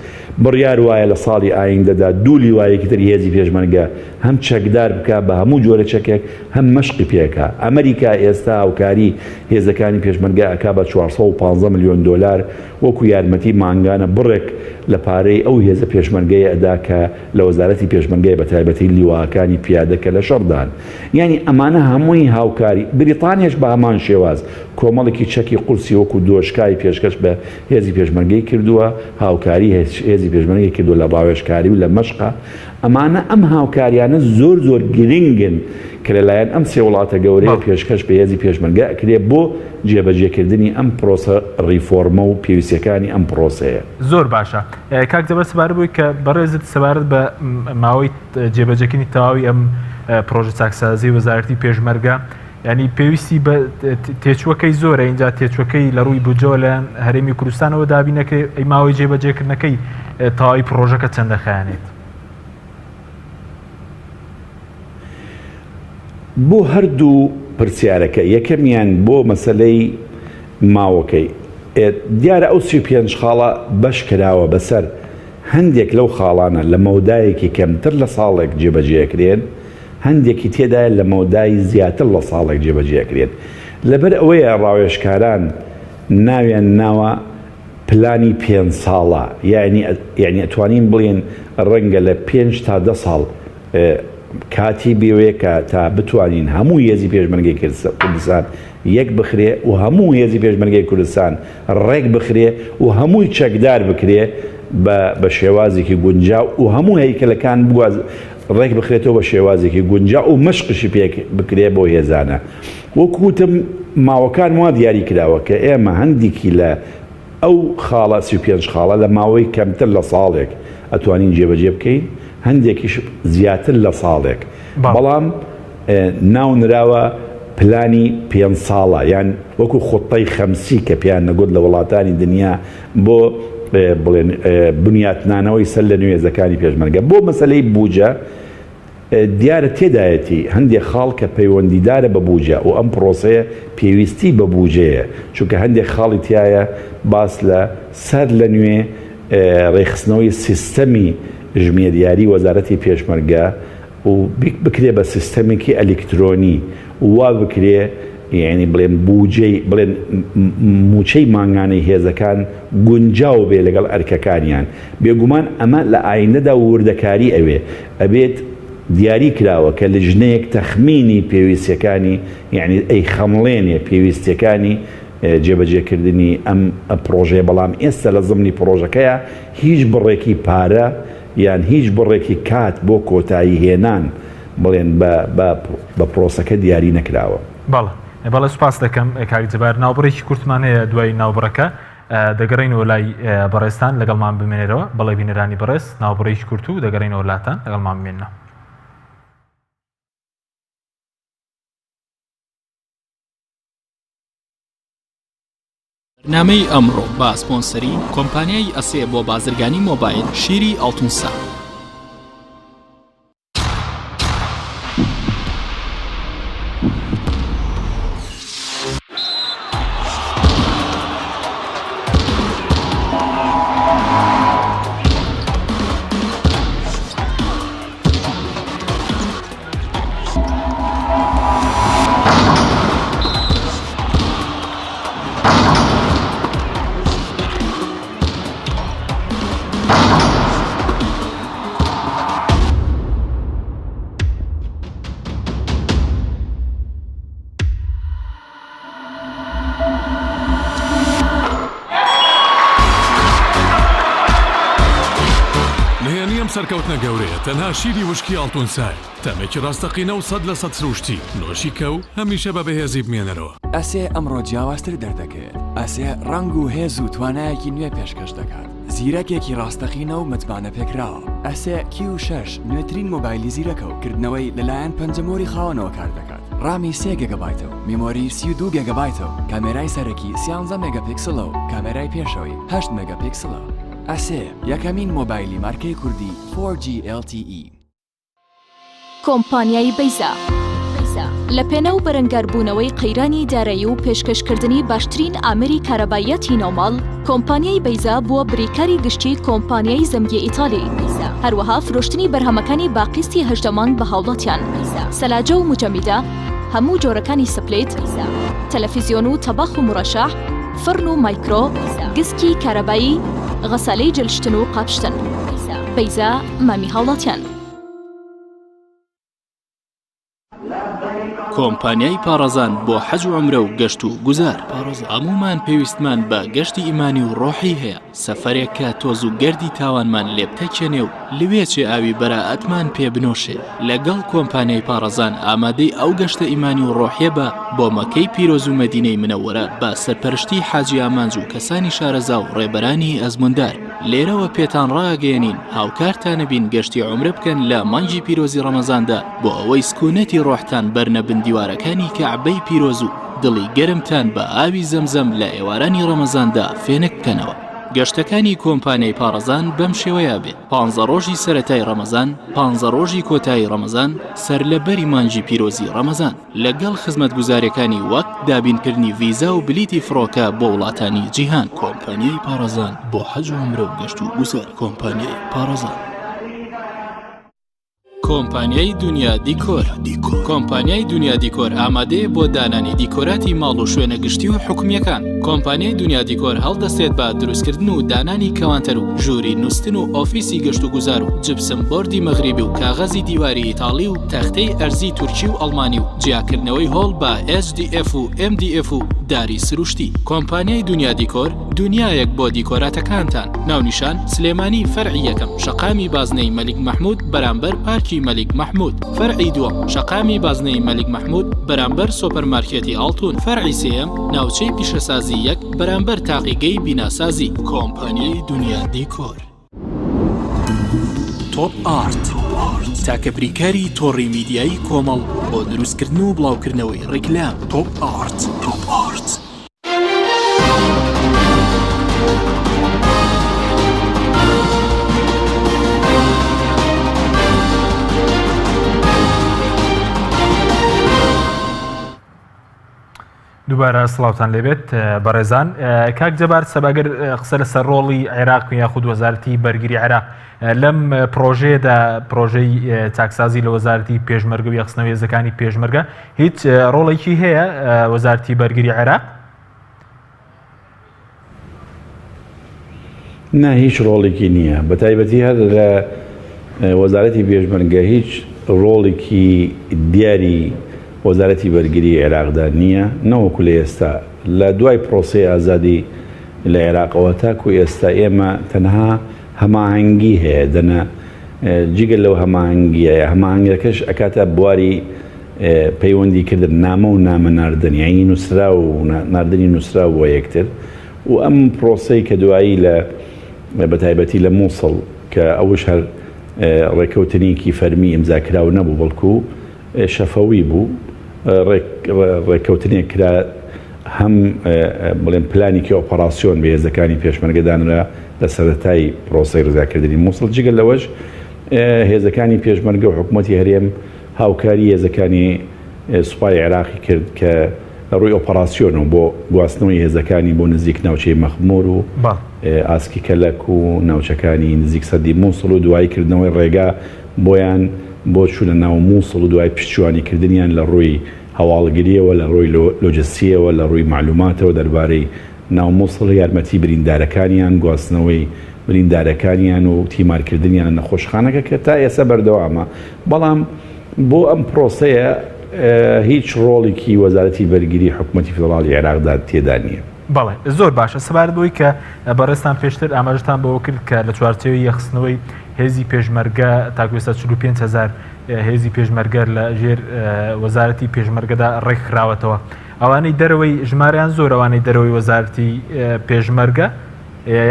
بڕیار وایە لە ساڵی ئایندەدا دوو لیوایەکی تری هێزی پێشمەرگە هەم چەکدار بکا بە هەموو جۆرە چەکێک هەم مەشقی پێکا. ئەمریکا ئێستا هاوکاری هێزەکانی پێشمەرگە ئەکا بە 415 ملیۆن دۆلار وەکو یارمەتی مانگانە بڕێک لە پارەی ئەو هێزە پێشمەرگەیە ئەدا کە لە وەزارەتی پێشمەرگەیە بەتایبەتی لیواکانی پیادە کە لە شەڕدان. یانی ئەمانە هەمووی هاوکاری، بریتانیاش بە هەمان شێواز کۆمەڵێکی چەکی قورسی وەکو دۆشکای پێشکەش بە هێزی پێشمەرگەی کردووە، هاوکاری هێزی پێشمەرگەی کردووە لە ڕاوێژکاری و لە مەشقا، ئەمانە ئەم هاوکاریانە زۆر زۆر گرنگن کە لە لایەن ئەم سێ وڵاتە گەورەیە پێشکەش بە هێزی پێشمەرگە ئەکرێ بۆ جێبەجێکردنی ئەم پرۆسە ڕیفۆرمە و پێویستیەکانی ئەم پرۆسەیە. زۆر باشە کاک جەبار سەبارەت بەوەی کە بەڕێزت سەبارەت بە ماوەی جێبەجێکردنی تەواوی ئەم پرۆژە چاکسازی وەزارەتی پێشمەرگە ینی پێویستی بە تێچوەکەی زۆرە اینجا تێچوەکەی لە ڕووی بودجەوە لەیان هەرێمی کوردستانەوە دابینەکەی ئەی ماوەی جێبەجێکردنەکەی تەواوی پرۆژەکە چەند دەخایەنێت؟ بۆ هەردوو. پرسیارەکە، یەکەمیان بۆ مەسەلەی ماوەکەی، دیارە ئەو 35 خاڵە بەش کراوە بەسەر هەندێک لەو خاڵانە لە مەودایەکی کەمتر لە ساڵێک جێبەجێ ئەکرێن، هەندێکی تێدایە لە مەودای زیاتر لە ساڵێک جێبەجێ ئەکرێن. لەبەر ئەوەیە ڕاوێژکاران ناویان ناوە پلانی پێنج ساڵە، یانی یانی ئەتوانین بڵێین ڕەنگە لە پێنج تا دە ساڵ کاتی بوێ کە تا بتوانین هەموو هێزی پێشمەرگەی کوردستان یەک بخرێ و هەموو هێزی پێشمەرگەی کوردستان ڕێک بخرێ و هەمووی چەکدار بکرێ بە بە شێوازێکی گونجاو و هەموو هەیکەلەکان بگواز ڕێک بخرێتەوە بە شێوازێکی گونجاو و مەشقشی پێک بکرێ بۆ هێزانە وەکو وتم ماوەکان وا دیاری کراوە کە ئێمە هەندێکی لە ئەو خاڵە 35 خاڵە لە ماوەی کەمتر لە ساڵێک ئەتوانین جێبەجێ بکەین هەندێکیش زیاتر لە ساڵێک بەڵام ناو نراوە پلانی پێنج ساڵە یان وەکو خوتەی خەمسی کە پێیان نەگوت لە وڵاتانی دنیا بۆ بڵێن بنیاتنانەوەی سەر لە نوێزەکانی پێشمەرگە بۆ مەسەلەی بوجە دیارە تێدایەتی هەندێک خاڵ کە پەیوەندیدارە بە بوجە و ئەم پرۆسەیە پێویستی بە بوجەیە چونکە هەندێک خاڵی تایە باس لە سەر لە نوێ ڕێکخستنەوەی سیستەمی ژمێریاری وەزارەتی پێشمەرگە و بکرێ بە سیستەمێکی ئەلیکترۆنی و وا بکرێ یانی بڵێن بوجەی بڵێن موچەی مانگانەی هێزەکان گونجاو بێ لەگەڵ ئەرکەکانیان بێگومان ئەمە لە ئایندەدا وردەکاری ئەوێ ئەبێت دیاری کراوە کە لجنەیەک تەخمینی پێویستیەکانی یانی ئەیخەمڵێنێ پێویستیەکانی جێبەجێکردنی ئەم پڕۆژەیە بەڵام ئێستا لە زمنی پڕۆژەکەیا هیچ بڕێکی پارە یان هیچ بڕێکی کات بۆ کۆتایی هێنان بڵێن بە بە بە پرۆسەکە دیاری نەکراوە. بەڵێ بەڵێ سوپاست دەکەم کاک جەبار. ناوبڕێکی کورتمان هەیە دوای ناوبڕەکە دەگەڕێینەوە لای بەڕێزتان لەگەڵمان بمێنەرەوە. بەڵێ بینەرانی بەڕێز ناوبڕێکی کورت و دەگەڕێینەوە لاتان لەگەڵمان بمێننەوە. بەرنامەی ئەمڕۆ بە سپۆنسەری کۆمپانیای ئەسێ بۆ بازرگانی مۆبایل شیری ئاڵتونسا. نهێنی ئەم سەرکەوتنە گەورەیە تەنها شیری وشکی ئاڵتونسایە، تامێکی ڕاستەقینە و 100% سروشتی، نۆشی کە و هەمیشە بە بەهێزی بمێنەرەوە. ئەسێ ئەمڕۆ جیاوازتر دەردەکەوێت. ئەسێ ڕەنگ و هێز و توانایەکی نوێ پێشکەش دەکات. زیرەکێکی ڕاستەقینە و متمانەپێکراوە. ئەسێ کیو شەش نوێترین مۆبایلی زیرەکە و کردنەوەی لەلایەن پەنجەمۆری خاوەنەوە کاردەکات. ڕامی سێ گێگابایتە و میمۆری 32 گێگابایتە و کامێرای سەرەکی سیانزە مێگاپیکسڵە و کامێرای پێشەوەی هەشت مێگاپیکسڵە. ئەسێ یەکەمین مۆبایلی مارکەی کوردی 4G LTE. کۆمپانیای بەیزا لە پێناو بەرەنگاربوونەوەی قەیرانی دارایی و پێشکەشکردنی باشترین ئامێری کارەباییاتی ناوماڵ، کۆمپانیای بەیزا بووە بریکاری گشتی کۆمپانیای زەمگی ئیتالی، هەروەها فرۆشتنی بەرهەمەکانی بە قیستی 18 مانگ بە هاوڵاتیان، سەلاجە و موجەمیدە، هەموو جۆرەکانی سپلیت، تەلەفیزیۆن و تەباخ و مورەشەح، فڕن و مایکرۆ، گسکی کارەبایی، غەسالەی جلشتن و قاپشتن. بەیزا مامی هاوڵاتیان. کۆمپانیای پاڕەزان بۆ حەج و عەمرە و گەشت و گوزار هەموومان پێویستمان بە گەشتی ئیمانی و ڕۆحی هەیە سەفەرێک کە تۆز و گەردی تاوانمان لێ بتەکێنێ و لوێچێ ئاوی بەرائەتمان پێ بنۆشێ لەگەڵ کۆمپانیای پاڕەزان ئامادەی ئەو گەشتە ئیمانی و ڕۆحیە بە بۆ مەکەی پیرۆز و مەدینەی منەوەرە بە سەرپەرشتی حاجی ئامانج و کەسانی شارەزا و ڕێبەرانی ئەزموندار لێرەوە پێتان ڕاگەیەنین هاوکارتانەبین گەشتی عومرە بکەن لە مانگی پیرۆزی ڕەمەزاندا بۆ ئەوەی سکونەتی ڕۆحتان بەرنە بن دیوارەکانی کەعبەی پیرۆز و دڵی گەرمتان بە ئاوی زەمزەم لە ئێوارانی ڕەمەزاندا فێنک بکەنەوە. گەشتەکانی کۆمپانیای پاڕەزان بەم شێوەیە بێت، پانزە ڕۆژی سەرەتای ڕەمەزان، پانزە ڕۆژی کۆتایی ڕەمەزان، سەرلەبەری مانگی پیرۆزی ڕەمەزان، لەگەڵ خزمەتگوزاریەکانی وەک دابینکردنی ڤیزا و بلیتی فڕۆکە بۆ وڵاتانی جیهان. کۆمپانیای پاڕەزان بۆ حەج و عومرە و گەشت و گوزار. کۆمپانیای پاڕەزان. کۆمپانیای دونیا دیکۆر کۆمپانیای دونیا دیکۆر ئامادەیە بۆ دانانی دیکۆراتی ماڵ و شوێنە گشتی و حکومییەکان. کۆمپانیای دونیا دیکۆر هەڵدەستێت بە دروستکردن و دانانی کەوانتەر و ژووری نوستن و ئۆفیسی گەشتوگوزار و جپسم بۆردی مەغریبی و کاغەزی دیواری ئیتاڵی و تەختەی ئەرزی تورکی و ئەڵمانی و جیاکردنەوەی هۆڵ بە HDF و MDF و داری سروشتی. کۆمپانیای دونیا دیکۆر دونیایەک بۆ دیکۆراتەکانتان. ناونیشان، سلێمانی فەرعی یەکەم، شەقامی بازنەی مەلیک مەحمود بەرامبەر پارکی مەلیک مەحمود. فەرعی دووەم، شەقامی بازنەی مەلیک مەحمود بەرامبەر سۆپەر مارکێتی ئاڵتون. فەرعی سێیەم، ناوچەی پیشەسازی یەک بەرامبەر تاقیگەی بیناسازی. کۆمپانیای دونیا دیکۆر. تۆپ ئارت، تاکە بریکاری تۆڕی میدیایی کۆمەڵ بۆ دروستکردن و بڵاوکردنەوەی ڕیکلام. تۆپ ئارت. تۆپ ئارت. دووبارە سڵاوتان لێبێت بەڕێزان کاک جەبار سەباگەر قسە لەسەر ڕۆڵی عێراق یاخود وەزارەتی بەرگری عێراق لەم پرۆژەیەدا پرۆژەی چاکسازی لە وەزارەتی پێشمەرگە و یەخستنەوەی هێزەکانی پێشمەرگە هیچ ڕۆڵێکی هەیە وەزارەتی بەرگری عێراق؟ نا هیچ ڕۆڵێکی نییە بە تایبەتی هەر لە وەزارەتی پێشمەرگە هیچ ڕۆڵێکی دیاری وەزارەتی بەرگری عێراقدا نییە نەوەکو لە ئێستا لە دوای پرۆسەی ئازادی لە عێراقەوە تاکو ئێستا ئێمە تەنها هەماهەنگی هەیە دەنا جگە لەو هەماهەنگیە هەماهەنگەکەش ئەکاتە بواری پەیوەندی کردن نامە و نامە ناردن یعنی نووسراو و ناردنی نووسراو بۆ یەکتر و ئەم پرۆسەی کە دوایی لە بە تایبەتی لە مووسڵ کە ئەوش هەر ڕێکەوتنێکی فەرمی ئیمزا کراو نەبوو بەڵکو شەفەوی بوو ڕێککەوتنێک کرا هەم بڵێن پلانێکی ئۆپەراسیۆن بە هێزەکانی پێشمەرگە دانرا لە سەرەتای پرۆسەی ڕزگارکردنی مووسڵ جگە لەوەش هێزەکانی پێشمەرگە و حکوومەتی هەرێم هاوکاری هێزەکانی سوپای عێراقی کرد کە لە ڕووی ئۆپەراسیۆنەوە بۆ گواستنەوەی هێزەکانی بۆ نزیک ناوچەی مەخموور و ئاسکی کەلەک و ناوچەکانی نزیک سەدی مووسڵ و دوایی کردنەوەی ڕێگا بۆیان بۆ چوونە ناو مووسڵ و دوای پشتیوانی کردنیان لە ڕووی هەواڵگرییەوە، لە ڕووی لۆجستییەوە، لە ڕووی مەعلوماتەوە دەربارەی ناو مووسڵ، یارمەتی بریندارەکانیان، گواستنەوەی بریندارەکانیان و تیمارکردنیان لە نەخۆشخانەکە کە تا ئێستا بەردەوامە، بەڵام بۆ ئەم پرۆسەیە هیچ ڕۆڵێکی وەزارەتی بەرگری حکومەتی فیدڕاڵی عێراقدا تێدا نییە. بەڵێ زۆر باشە سەبارەت بەوەی کە بەڕێزتان پێشتر ئاماژەتان بەوە کرد کە لە چوارچێوەی یەکخستنەوەی هێزی پێشمەرگە تاکو ئێستا 45 هەزار هێزی پێشمەرگە لە ژێر وەزارەتی پێشمەرگەدا ڕێکخراوەتەوە ئەوانەی دەرەوەی ژمارەیان زۆر ئەوانەی دەرەوەی وەزارەتی پێشمەرگە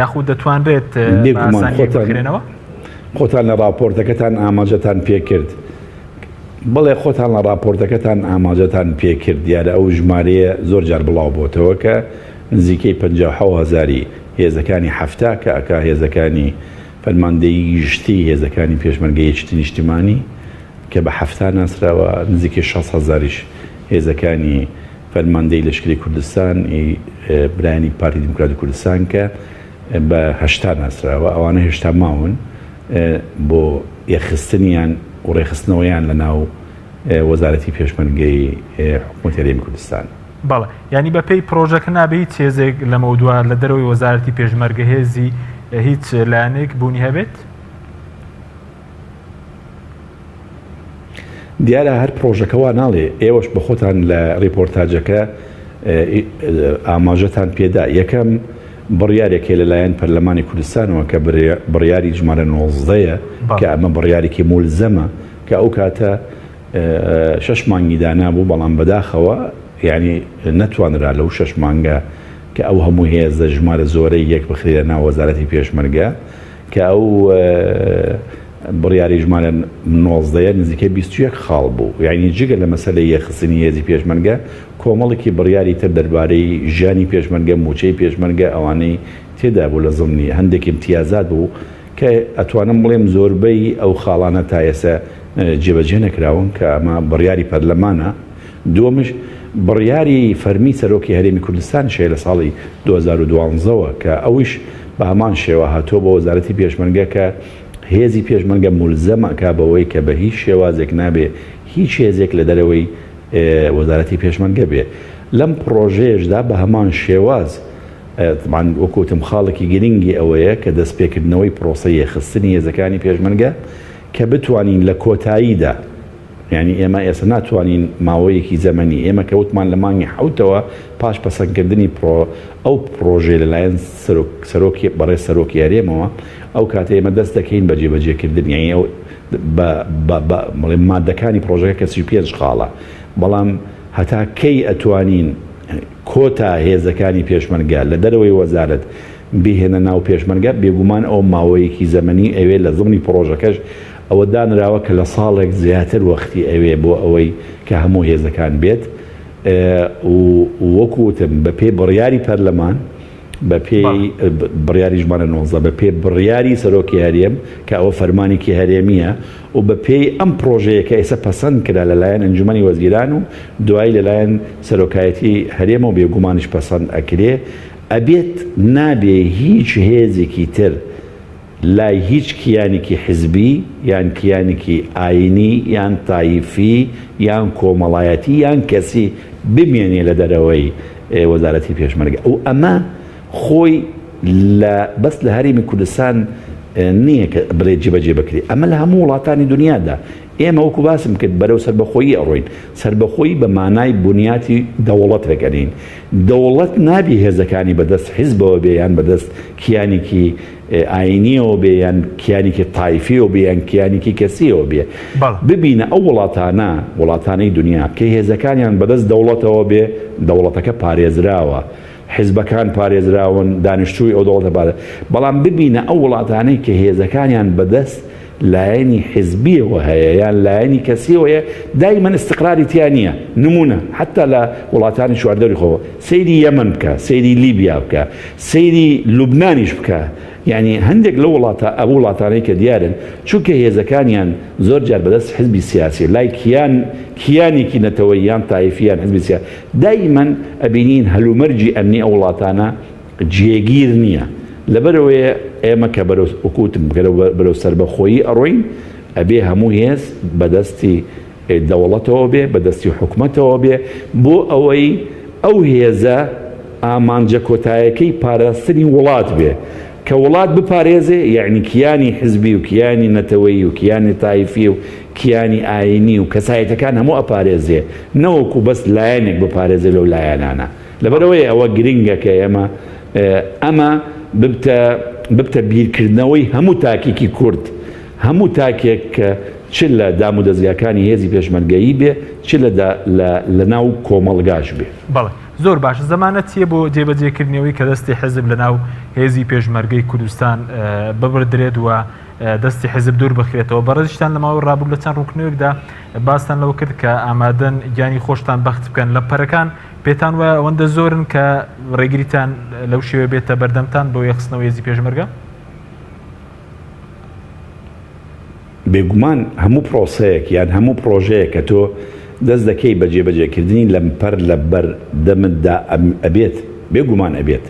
یاخود دەتوانرێت بێگومان خۆتان خۆتان لە ڕاپۆرتەکەتان ئاماژەتان پێکرد بەڵێ خۆتان لە ڕاپۆرتەکەتان ئاماژەتان پێکرد دیارە ئەو ژمارەیە زۆر جار بڵاو بۆتەوە کە نزیکەی 56 هەزاری هێزەکانی حەفتا کە ئەکا هێزەکانی فەرماندەیی گشتی هێزەکانی پێشمەرگەی یەکێتی نیشتیمانی کە بە حەفتا ناسراوە، نزیکەی 60 هەزاریش هێزەکانی فەرماندەی لەشکری کوردستان ی برایانی پارتی دیموکراتی کوردستان کە بە هەشتا ناسراوە، ئەوانە هێشتا ماون بۆ یەکخستنیان و ڕێکخستنەوەیان لە ناو وەزارەتی پێشمەرگەی حکوومەتی هەرێمی کوردستان. بەڵێ یانی بە پێی پرۆژەکە نابێ هیچ هێزێک لەمەودوا لە دەرەوەی وەزارەتی پێشمەرگە هێزی هیچ لایەنێک بوونی هەبێت؟ دیارە هەر پرۆژەکە وا ناڵێ، ئێوەش بە خۆتان لە ڕیپۆرتاجەکە ئاماژەتان پێدا، یەکەم بڕیارێک هەیە لەلایەن پەرلەمانی کوردستانەوە کە بڕیاری ژمارە نۆزدەیە کە ئەمە بڕیارێکی مولزەمە کە ئەو کاتە شەش مانگی دانابوو، بەڵام بەداخەوە یانی نەتوانرا لەو شەش مانگە کە ئەو هەموو هێزە ژمارە زۆرەی یەک بخرێنە ناو وەزارەتی پێشمەرگە کە ئەو بڕیاری ژمارە نۆزدەیە نزیکەی 21 خاڵ بوو یعنی جگە لە مەسەلەی یەکخستنی هێزی پێشمەرگە کۆمەڵێکی بڕیاری تر دەربارەی ژیانی پێشمەرگە مووچەی پێشمەرگە ئەوانەی. تێدا بوو لە زمنی هەندێک ئیمتیازات بوو کە ئەتوانم بڵێم زۆربەی ئەو خاڵانە تا ئێستا جێبەجێ نەکراون کە ئەمە بڕیاری پەرلەمانە. دووەمیش بڕیاری فەرمی سەرۆکی هەرێمی کوردستانیش هەیە لە ساڵی 2012 وە کە ئەویش بە هەمان شێوە هاتووە بۆ وەزارەتی پێشمەرگە کە هێزی پێشمەرگە مولزەم ئەکا بەوەی کە بە هیچ شێوازێک نابێ هیچ هێزێک لە دەرەوەی وەزارەتی پێشمەرگە بێ. لەم پڕۆژەیەشدا بە هەمان شێواز تەبعەن وەکو وتم خاڵێکی گرنگی ئەوەیە کە دەستپێکردنەوەی پرۆسەی یەکخستنی هێزەکانی پێشمەرگە کە بتوانین لە کۆتاییدا یانی ئێمە ئێستا ناتوانین ماوەیەکی زەمەنی ئێمە کە وتمان لە مانگی حەوتەوە پاش پەسەندکردنی پرۆ ئەو پرۆژەیە لەلایەن سەرۆک سەرۆکی بەڕێز سەرۆکی هەرێمەوە ئەو کاتە ئێمە دەست دەکەین بە جێبەجێکردن یانی ئەو بە بە بە بڵێم مادەکانی پرۆژەکە کە 35 خاڵە بەڵام هەتا کەی ئەتوانین کۆتا هێزەکانی پێشمەرگە لە دەرەوەی وەزارەت بیهێنە ناو پێشمەرگە، بێگومان ئەوە ماوەیەکی زەمەنی ئەوێ، لە زمنی پڕۆژەکەش ئەوە دانراوە کە لە ساڵێک زیاتر وەختی ئەوێ بۆ ئەوەی کە هەموو هێزەکان بێت و وەکو وتم بە پێی بڕیاری پەرلەمان بە پێی بڕیاری ژمارە 19 بە پێی بڕیاری سەرۆکی هەرێم کە ئەوە فەرمانێکی هەرێمییە و بە پێی ئەم پڕۆژەیە کە ئێستا پەسەند کرا لە لایەن ئەنجومەنی وەزیران و دوایی لە لایەن سەرۆکایەتی هەرێمەوە بێگومانیش پەسەند ئەکرێ ئەبێت نابێ هیچ هێزێکی تر لای هیچ کیانێکی حزبی یان کیانێکی ئاینی یان تایفی یان کۆمەڵایەتی یان کەسی بمێنێ لە دەرەوەی وەزارەتی پێشمەرگە و ئەمە خۆی لە بەس لە هەرێمی کوردستان نییە کە بڵێ جێبەجێ بکرێ ئەمە لە هەموو وڵاتانی دنیادا ئێمە وەکو باسم کرد بەرەو سەربەخۆیی ئەڕۆین سەربەخۆیی بە مانای بنیاتی دەوڵەتێک ئەنێین دەوڵەت نابی هێزەکانی بەدەست حیزبەوە بێ یان بەدەست کیانێکی ئاینیەوە بێ یان کیانێکی تایفیەوە بێ یان کیانێکی کەسیەوە بێ ببینە ئەو وڵاتانە وڵاتانەی دنیا کە هێزەکانیان بەدەست دەوڵەتەوە بێ دەوڵەتەکە پارێزراوە حیزبەکان پارێزراون، دانیشتووی ئەو دەوڵەتە پارێ، بەڵام ببینە ئەو وڵاتانەی کە هێزەکانیان بەدەست لایەنی حیزبیەوە هەیە یان لایەنی کەسیەوە هەیە دایمەن ئیستقراری تیا نییە، نموونە حەتا لە وڵاتانی چواردەوری خۆ سەیری یەمەن بکە، سەیری لیبیا بکە، سەیری لوبنانیش بکە، یانی هەندێک لەو وڵاتە ئەو وڵاتانەی کە دیارن چونکە هێزەکانیان زۆر جار بەدەست حزبی سیاسی لای کیان کیانێکی نەتەوەیی یان تایفی یان حزبی سیا دایمەن ئەبینین هەلومەرجی ئەمنی ئەو وڵاتانە جێگیر نییە لەبەرئەوەیە ئێمە کە بەرەو وەکو وتم بەرەو سەربەخۆیی ئەڕۆین ئەبێ هەموو هێز بەدەستی دەوڵەتەوە بێ، بە دەستی حکومەتەوە بێ، بۆ ئەوەی ئەو هێزە ئامانجە کۆتایەکەی پاراستنی وڵات بێ. کە وڵات بپارێزێ یەعنی کیانی حزبی و کیانی نەتەوەیی و کیانی تایفی و کیانی ئایینی و کەسایەتەکان هەموو ئەپارێزێ، نەوەکو بەس لایەنێک بپارێزێ لەو لایەنانە. لەبەرئەوەیە ئەوە گرنگە کە ئێمە ئەمە ببتە ببتە بیرکردنەوەی هەموو تاکێکی کورد، هەموو تاکێک کە چ لە دامودەزگاکانی هێزی پێشمەرگەیی بێ چ لە لە لە ناو کۆمەڵگاش بێ. بەڵێ زۆر باشە زەمانەت چیە بۆ جێبەجێکردنی ئەوەی کە دەستی حیزب لە ناو هێزی پێشمەرگەی کوردستان ببردرێت و دەستی حیزب دوور بخرێتەوە؟ بەڕێزیشتان لە ماوەی ڕابردوو لە چەند ڕوونکردنەوەیەکدا باستان لەوە کرد کە ئامادەن گیانی خۆشتان بەخت بکەن لە پەرەکان پێتان وایە ئەوەندە زۆرن کە ڕێگریتان لەو شێوەیە بێتە بەردەمتان بۆ یەکخستنەوەی هێزی پێشمەرگە؟ بێگومان هەموو پرۆسەیەک یان هەموو پرۆژەیەک کە تۆ دەست دەکەی بە جێبەجێکردنی لەمپەر لە بەر دەمتدا ئەبێت، بێگومان ئەبێت.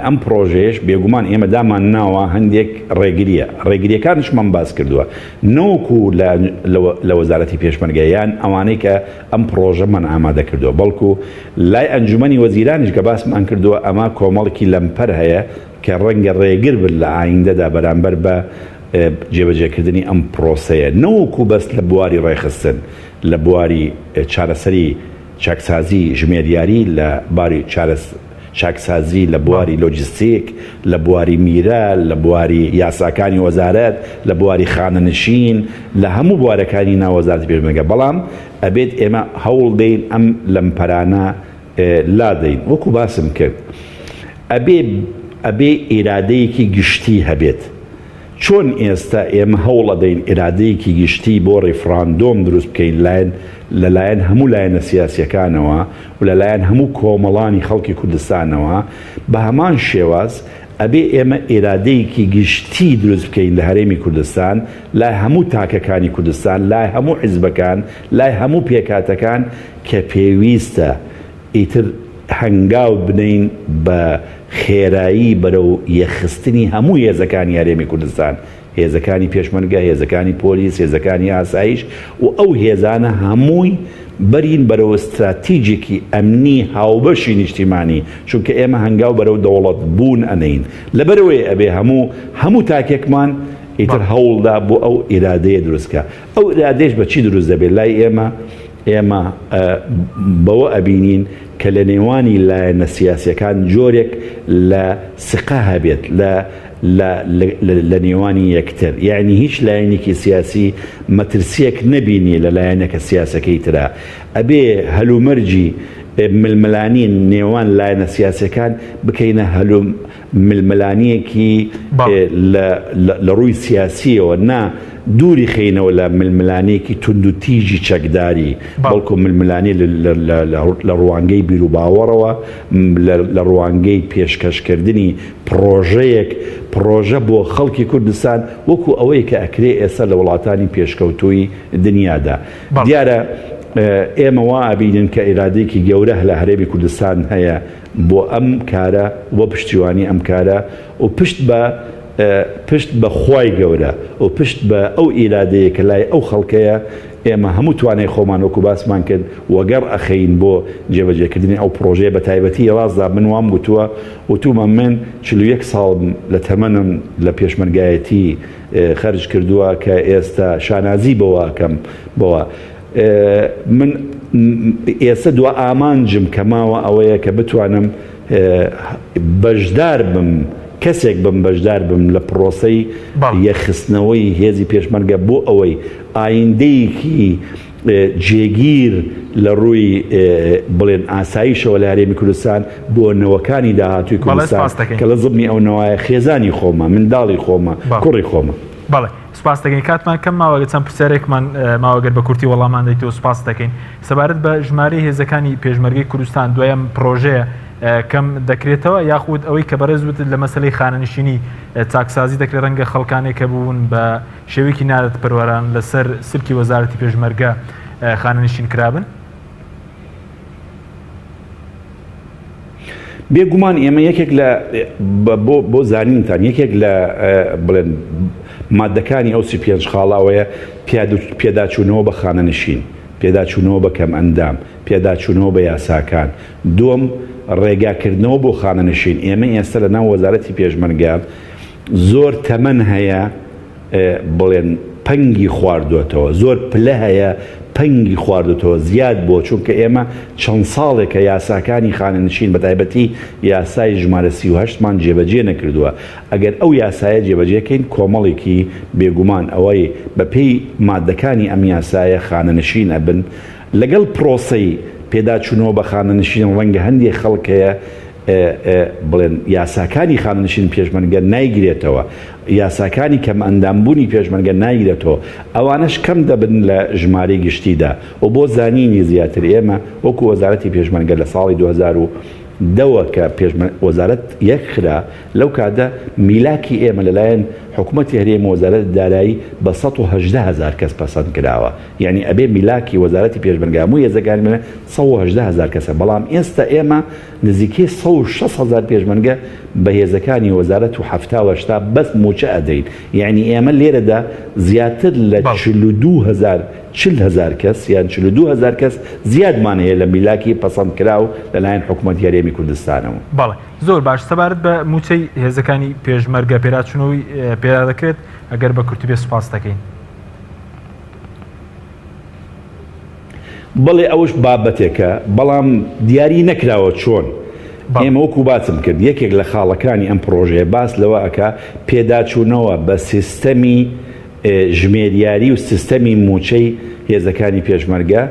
ئەم پرۆژەیەش بێگومان ئێمە دامان ناوە هەندێک ڕێگرییە، ڕێگرییەکانیشمان باس کردووە نەوەکو لە لە وەزارەتی پێشمەرگە یان ئەوانەی کە ئەم پرۆژەمان ئامادە کردووە، بەڵکو لای ئەنجومەنی وەزیرانیش کە باسمان کردووە ئەمە کۆمەڵکی لەمپەر هەیە کە ڕەنگە ڕێگر بن لە ئایندەدا بەرامبەر بە جێبەجێکردنی ئەم پرۆسەیە نەوەکو بەس لە بواری ڕێکخستن، لە بواری چارەسەری چاکسازی ژمێریاری، لە باری چاکسازی لە بواری لۆجستیک، لە بواری میرە، لە بواری یاساکانی وەزارەت، لە بواری خانەنشین، لە هەموو بوارەکانی ناو وەزارەتی پێشمەرگە، بەڵام ئەبێت ئێمە هەوڵدەین ئەم لەمپەرانە لادەین وەکو باسم کرد ئەبێ ئەبێ ئیرادەیەکی گشتی هەبێت چۆن ئێستا ئێمە هەوڵەدەین ئیرادەیەکی گشتی بۆ ڕیفڕاندۆم دروست بکەین لایەن لەلایەن هەموو لایەنە سیاسیەکانەوە و لەلایەن هەموو کۆمەڵانی خەڵکی کوردستانەوە بە هەمان شێواز. ئەبێ ئێمە ئیرادەیەکی گشتی دروست بکەین لە هەرێمی کوردستان، لای هەموو تاکەکانی کوردستان، لای هەموو حیزبەکان، لای هەموو پێکهاتەکان کە پێویستە ئیتر هەنگاو بنێین بە خێرایی بەرەو یەکخستنی هەموو هێزەکانی هەرێمی کوردستان، هێزەکانی پێشمەرگە، هێزەکانی پۆلیس، هێزەکانی ئاسایش و ئەو هێزانە هەمووی بەرین بەرەو ستراتیجێکی ئەمنی هاوبەشی نیشتیمانی، چونکە ئێمە هەنگاو بەرەو دەوڵەت بوون ئەنێین، لەبەرئەوەی ئەبێ هەموو هەموو تاکێکمان ئیتر هەوڵدا بۆ ئەو ئیرادەیە دروست کا، ئەو ئیرادەیەش بە چی دروست دەبێت لای ئێمە؟ ئێمە بەوە ئەبینین کە لە نێوانی لایەنە سیاسیەکان جۆرێک لە سقە هەبێت لە لە لە نێوانی یەکتر یەعنی هیچ لایەنێکی سیاسی مەترسیەک نەبینی لە لایەنەکە سیاسەکەی ترا ئەبێ هەلومەرجی ململانی نێوان لایەنە سیاسەکان بکەینە هەلو ململانیەکی لە لە ڕووی سیاسیەوە نا دووری خەینەوە لە ململانێیەکی توندوتیژی چەکداری، بەڵکو ململانێ لە ڕوانگەی بیروباوەڕەوە، لە ڕوانگەی پێشکەشکردنی پڕۆژەیەک، پڕۆژە بۆ خەڵکی کوردستان وەکو ئەوەی کە ئەکرێ ئێستا لە وڵاتانی پێشکەوتووی دنیادا. دیارە ئێمە وا ئەبینین کە ئیرادەیەکی گەورە لە هەرێمی کوردستان هەیە بۆ ئەم کارە و پشتیوانی ئەم کارە و پشت بە پشت بە خوای گەورە و پشت بە ئەو ئیرادەیە کە لای ئەو خەڵکەیە، ئێمە هەموو توانای خۆمان وەکو باسمان کرد وەگەڕ ئەخەین بۆ جێبەجێکردنی ئەو پڕۆژەیە بە تایبەتی ڕاستدا من وام گوتووە وتومە من 41 ساڵم لە تەمەنم لە پێشمەرگایەتی خەرج کردووە کە ئێستا شانازی بەوە ئەکەم بەوە من ئێستا دوا ئامانجم کە ماوە ئەوەیە کە بتوانم بەشدار بم کەسێک بم بەشدار بم لە پرۆسەی یەکخستنەوەی هێزی پێشمەرگە بۆ ئەوەی ئایندەیەکی جێگیر لە ڕووی بڵێن ئاسایشەوە لە هەرێمی کوردستان بۆ نەوەکانی داهاتووی کوردستان کە لە زبنی ئەو نەوایە خێزانی خۆمە منداڵی خۆمە کوڕی خۆمە. بەڵێ سپاست دەکەین کاتمان کەم ماوە چەند پرسیارێکمان ماوە گەر بە کورتی وەڵامان دەیتەوە سپاست دەکەین سەبارەت بە ژمارەی هێزەکانی پێشمەرگەی کوردستان دوای ئەم پرۆژەیە کەم دەکرێتەوە یاخود ئەوەی کە بەڕێز وتت لە مەسلەی خانەنشینی چاکسازی دەکرێت ڕەنگە خەڵکانێک کە بوون بە شێوەیەکی نادادپەروەران لەسەر سلکی وەزارەتی پێشمەرگە خانەنشین کرابن؟ بێگومان ئێمە یەکێک لە بۆ زانینتان یەکێک لە بڵێن مادەکانی ئەو 35 خاڵە ئەوەیە پێداچوونەوە بە خانەنشین، پێداچوونەوە بە کەمئەندام، پێداچوونەوە بە یاساکان، دووەم ڕێگاکردنەوە بۆ خانەنشین، ئێمە ئێستا لە ناو وەزارەتی پێشمەرگە زۆر تەمەن هەیە بڵێن پەنگی خواردۆتەوە، زۆر پلە هەیە پەنگی خواردۆتەوە زیاد بووە، چونکە ئێمە چەند ساڵێکە یاساکانی خانەنشین بەتایبەتی یاسای ژمارە 38 مان جێبەجێ نەکردووە، ئەگەر ئەو یاسایە جێبەجێ کەین کۆمەڵێکی بێگومان ئەوەی بەپێی مادەکانی ئەم یاسایە خانەنشین ئەبن، لەگەڵ پرۆسەی پێداچوونەوە بە خانەنشین ڕەنگە هەندێک خەڵک هەیە بڵێن یاساکانی خانەنشین پێشمەرگە نایگرێتەوە، یاساکانی کەمئەندامبوونی پێشمەرگە نایگرێتەوە، ئەوانەش کەم دەبن لە ژمارەی گشتیدا و بۆ زانینی زیاتر ئێمە وەکو وەزارەتی پێشمەرگە لە ساڵی 2010 وە کە وەزارەت یەکخرا لەو کاتە میلاکی ئێمە لەلایەن حکومەتی هەرێم و وەزارەتی دارایی بە 118 هەزار کەس پەسەند کراوە یانی ئەبێ میلاکی وەزارەتی پێشمەرگە هەموو هێزەکانی 118 هەزار کەسە بەڵام ئێستا ئێمە نزیکەی 160 هەزار پێشمەرگە بە هێزەکانی وەزارەت و 70 و 80 بەس مووچە ئەدەین یانی ئێمە لێرەدا زیاتر لە 42 هەزار 40 هەزار کەس یان 42 هەزار کەس زیادمان هەیە لە میلاکی پەسەندکراو لەلایەن حکومەتی هەرێمی کوردستانەوە. بەڵێ زۆر باش سەبارەت بە مووچەی هێزەکانی پێشمەرگە پێداچوونەوەی پێدا دەکرێت ئەگەر بە کورتی بێ سوپاست دەکەین. بەڵێ ئەوەش بابەتێکە، بەڵام دیاری نەکراوە چۆن. ئێمە وەکو باسم کرد یەکێک لە خاڵەکانی ئەم پڕۆژەیە باس لەوە ئەکا پێداچوونەوە بە سیستەمی ژمێریاری و سیستەمی مووچەی هێزەکانی پێشمەرگە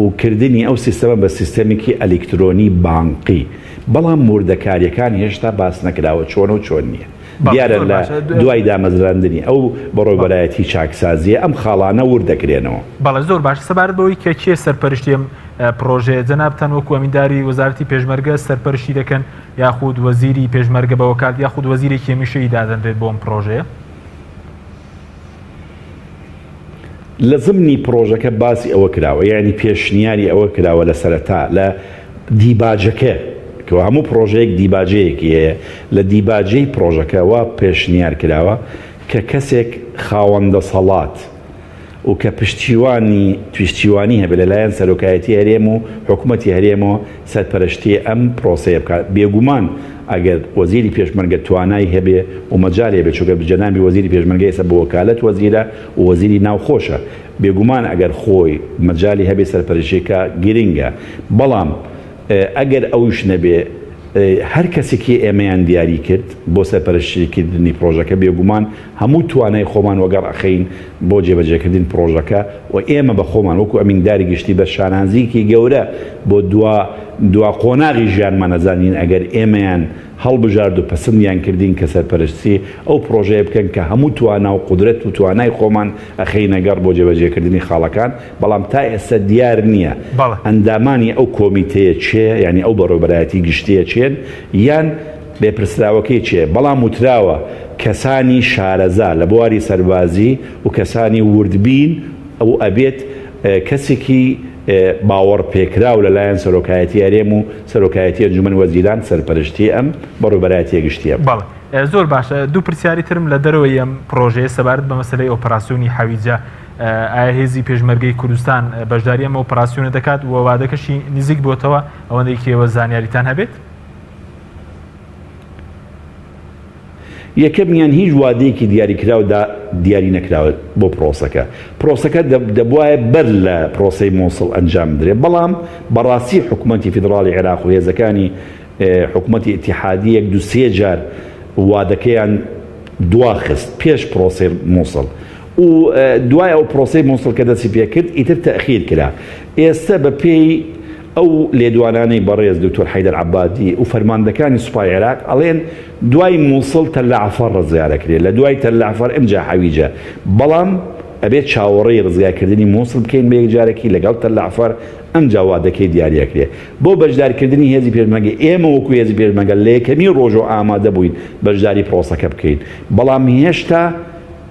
و کردنی ئەو سیستەمە بە سیستەمێکی ئەلیکترۆنی بانقی، بەڵام وردەکارییەکان هێشتا باس نەکراوە چۆنە و چۆن نییە. دیارە لە دوای دامەزراندنی ئەو بەڕێوەبەرایەتی چاکسازییە ئەم خاڵانە ورد دەکرێنەوە. بەڵێ زۆر باشە سەبارەت بەوەی کە کێ سەرپەرشتی ئەم. پرۆژەیە جەنابتان وەکو ئەمینداری وەزارەتی پێشمەرگە سەرپەرشتی دەکەن یاخود وەزیری پێشمەرگە بە وەکالت یاخود وەزیرێکی هەمیشەیی دادەنرێت بۆ ئەم پرۆژەیە؟ لە زمنی پڕۆژەکە باسی ئەوە کراوە یانی پێشنیاری ئەوە کراوە لە سەرەتا لە دیباجەکە کە هەموو پڕۆژەیەک دیباجەیەکی هەیە لە دیباجەی پڕۆژەکە وا پێشنیار کراوە کە کەسێک خاوەن دەسەڵات و کە پشتیوانی پشتیوانی هەبێت لەلایەن سەرۆکایەتی هەرێم و حکومەتی هەرێمەوە سەرپەرشتی ئەم پرۆسەیە بکات، بێگومان ئەگەر وەزیری پێشمەرگە توانای هەبێ و مەجالی هەبێ، چونکە جەنابی وەزیری پێشمەرگە ئێستا بە وەکالەت وەزیرە و وەزیری ناوخۆشە، بێگومان ئەگەر خۆی مەجالی هەبێ سەرپەرشتی بکا گرنگە، بەڵام ئەگەر ئەویش نەبێ هەر کەسێکی ئێمەیان دیاری کرد بۆ سەرپەرشتیکردنی پرۆژەکە بێگومان هەموو توانای خۆمان وەگەڕ ئەخەین بۆ جێبەجێکردن پڕۆژەکە و ئێمە بە خۆمان وەکو ئەمینداری گشتی بە شانازییەکی گەورە بۆ دوا دوا قۆناغی ژیانمان ئەزانین ئەگەر ئێمەیان هەڵبژارد و پەسندیان کردین کە سەرپەرشتی ئەو پڕۆژەیە بکەن کە هەموو توانا و قودرەت و توانای خۆمان ئەخەینە گەڕ بۆ جێبەجێکردنی خاڵەکان بەڵام تا ئێستا دیار نییە ئەندامانی ئەو کۆمیتەیە کێ یانی ئەو بەڕێوەبەرایەتی گشتییە کێن یان لێپرسراوەکەی کێ؟ بەڵام وتراوە کەسانی شارەزا لە بواری سەربازی و کەسانی وردبین و ئەبێت کەسێکی باوەڕ پێکراو لە لایەن سەرۆکایەتی هەرێم و سەرۆکایەتی ئەنجومەن وەزیران سەرپەرشتی ئەم بەڕێوبەرایەتیە گشتیە بکات. بەڵێ زۆر باشە دوو پرسیاری ترم لە دەرەوەی ئەم پڕۆژەیە سەبارەت بە مەسەلەی ئۆپەراسیۆنی حەویجە ئایا هێزی پێشمەرگەی کوردستان بەشداری ئەم ئۆپەراسیۆنە دەکات و وادەکەشی نزیک بۆتەوە ئەوەندەی کە ئێوە زانیاریتان هەبێت؟ یەکەمیان هیچ وادەیەکی دیاریکراو دا دیاری نەکراوە بۆ پرۆسەکە. پرۆسەکە دەبوایە بەر لە پرۆسەی موسڵ ئەنجام بدرێت، بەڵام بەڕاستی حکومەتی فیدڕاڵی عێراق و هێزەکانی حکومەتی ئیتیحادی یەک دوو سێ جار وادەکەیان دواخست پێش پرۆسەی موسڵ و دوای ئەو پرۆسەی موسڵ کە دەستی پێکرد ئیتر تەئخیر کرا. ئێستە بەپێی ئەو لێدوانانەی بەڕێز دکتۆر حەیدەر عەبادی و فەرماندەکانی سوپای عێراق ئەڵێن دوای موسڵ تەلەعفەر ڕزگارەکرێ لە دوای تەلەعفەر ئمجا حەویجە بەڵام ئەبێ چاوەڕێی ڕزگارکردنی موسڵ بکەین بە یەکجارەکی لەگەڵ تەلەعفەر ئەمجا وادەکەی دیاریەکرێ بۆ بەشدارکردنی هێزی پێشمەرگە ئێمە وەکو هێزی پێشمەرگە لە یەکەمین ڕۆژەوە ئامادە بووین بەشداری پرۆسەکە بکەین بەڵام هێشتا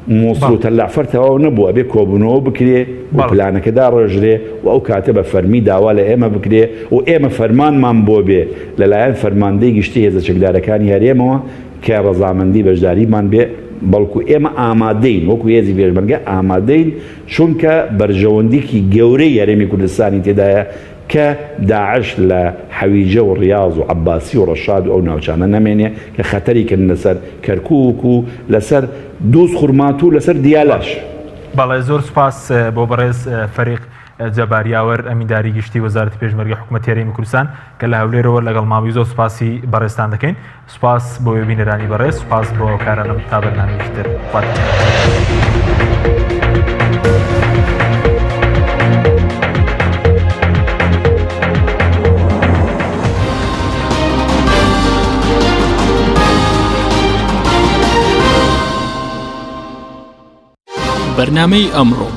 موسڵ و تەلەعفەر تەواو نەبوو ئەبێ کۆبوونەوە بکرێ و پلانەکە داڕێژرێ و ئەو کاتە بە فەرمی داوا لە ئێمە بکرێ و ئێمە فەرمانمان بۆ بێ لەلایەن فەرماندەی گشتی هێزە چەکدارەکانی هەرێمەوە کە ڕەزامەندی بەشداریمان بێ بەڵکو ئێمە ئامادەین وەکو هێزی پێشمەرگە ئامادەین چونکە بەرژەوەندیکی گەورەی هەرێمی کوردستانی تێدایە کە داعش لە حەویجە و ڕیاز و عەباسی و ڕەشاد و ئەو ناوچانە نەمێنێ کە خەتەری کردن لەسەر کەرکوک و لەسەر دوز خورماتوو لەسەر دیالەش. بەڵێ زۆر سوپاس بۆ بەڕێز فەریق جەبار یاوەر ئەمینداری گشتی وەزارەتی پێشمەرگەی حکومەتی هەرێمی کوردستان کە لە هەولێرەوە لەگەڵمان بووی زۆر سوپاسی بەڕێزتان دەکەین. سوپاس بۆ بینەرانی بەڕێز سوپاس بۆ هاوکارانم تا بەرنامەیەکی تر خواتان لەگەڵ. بەرنامەی ئەمڕۆ.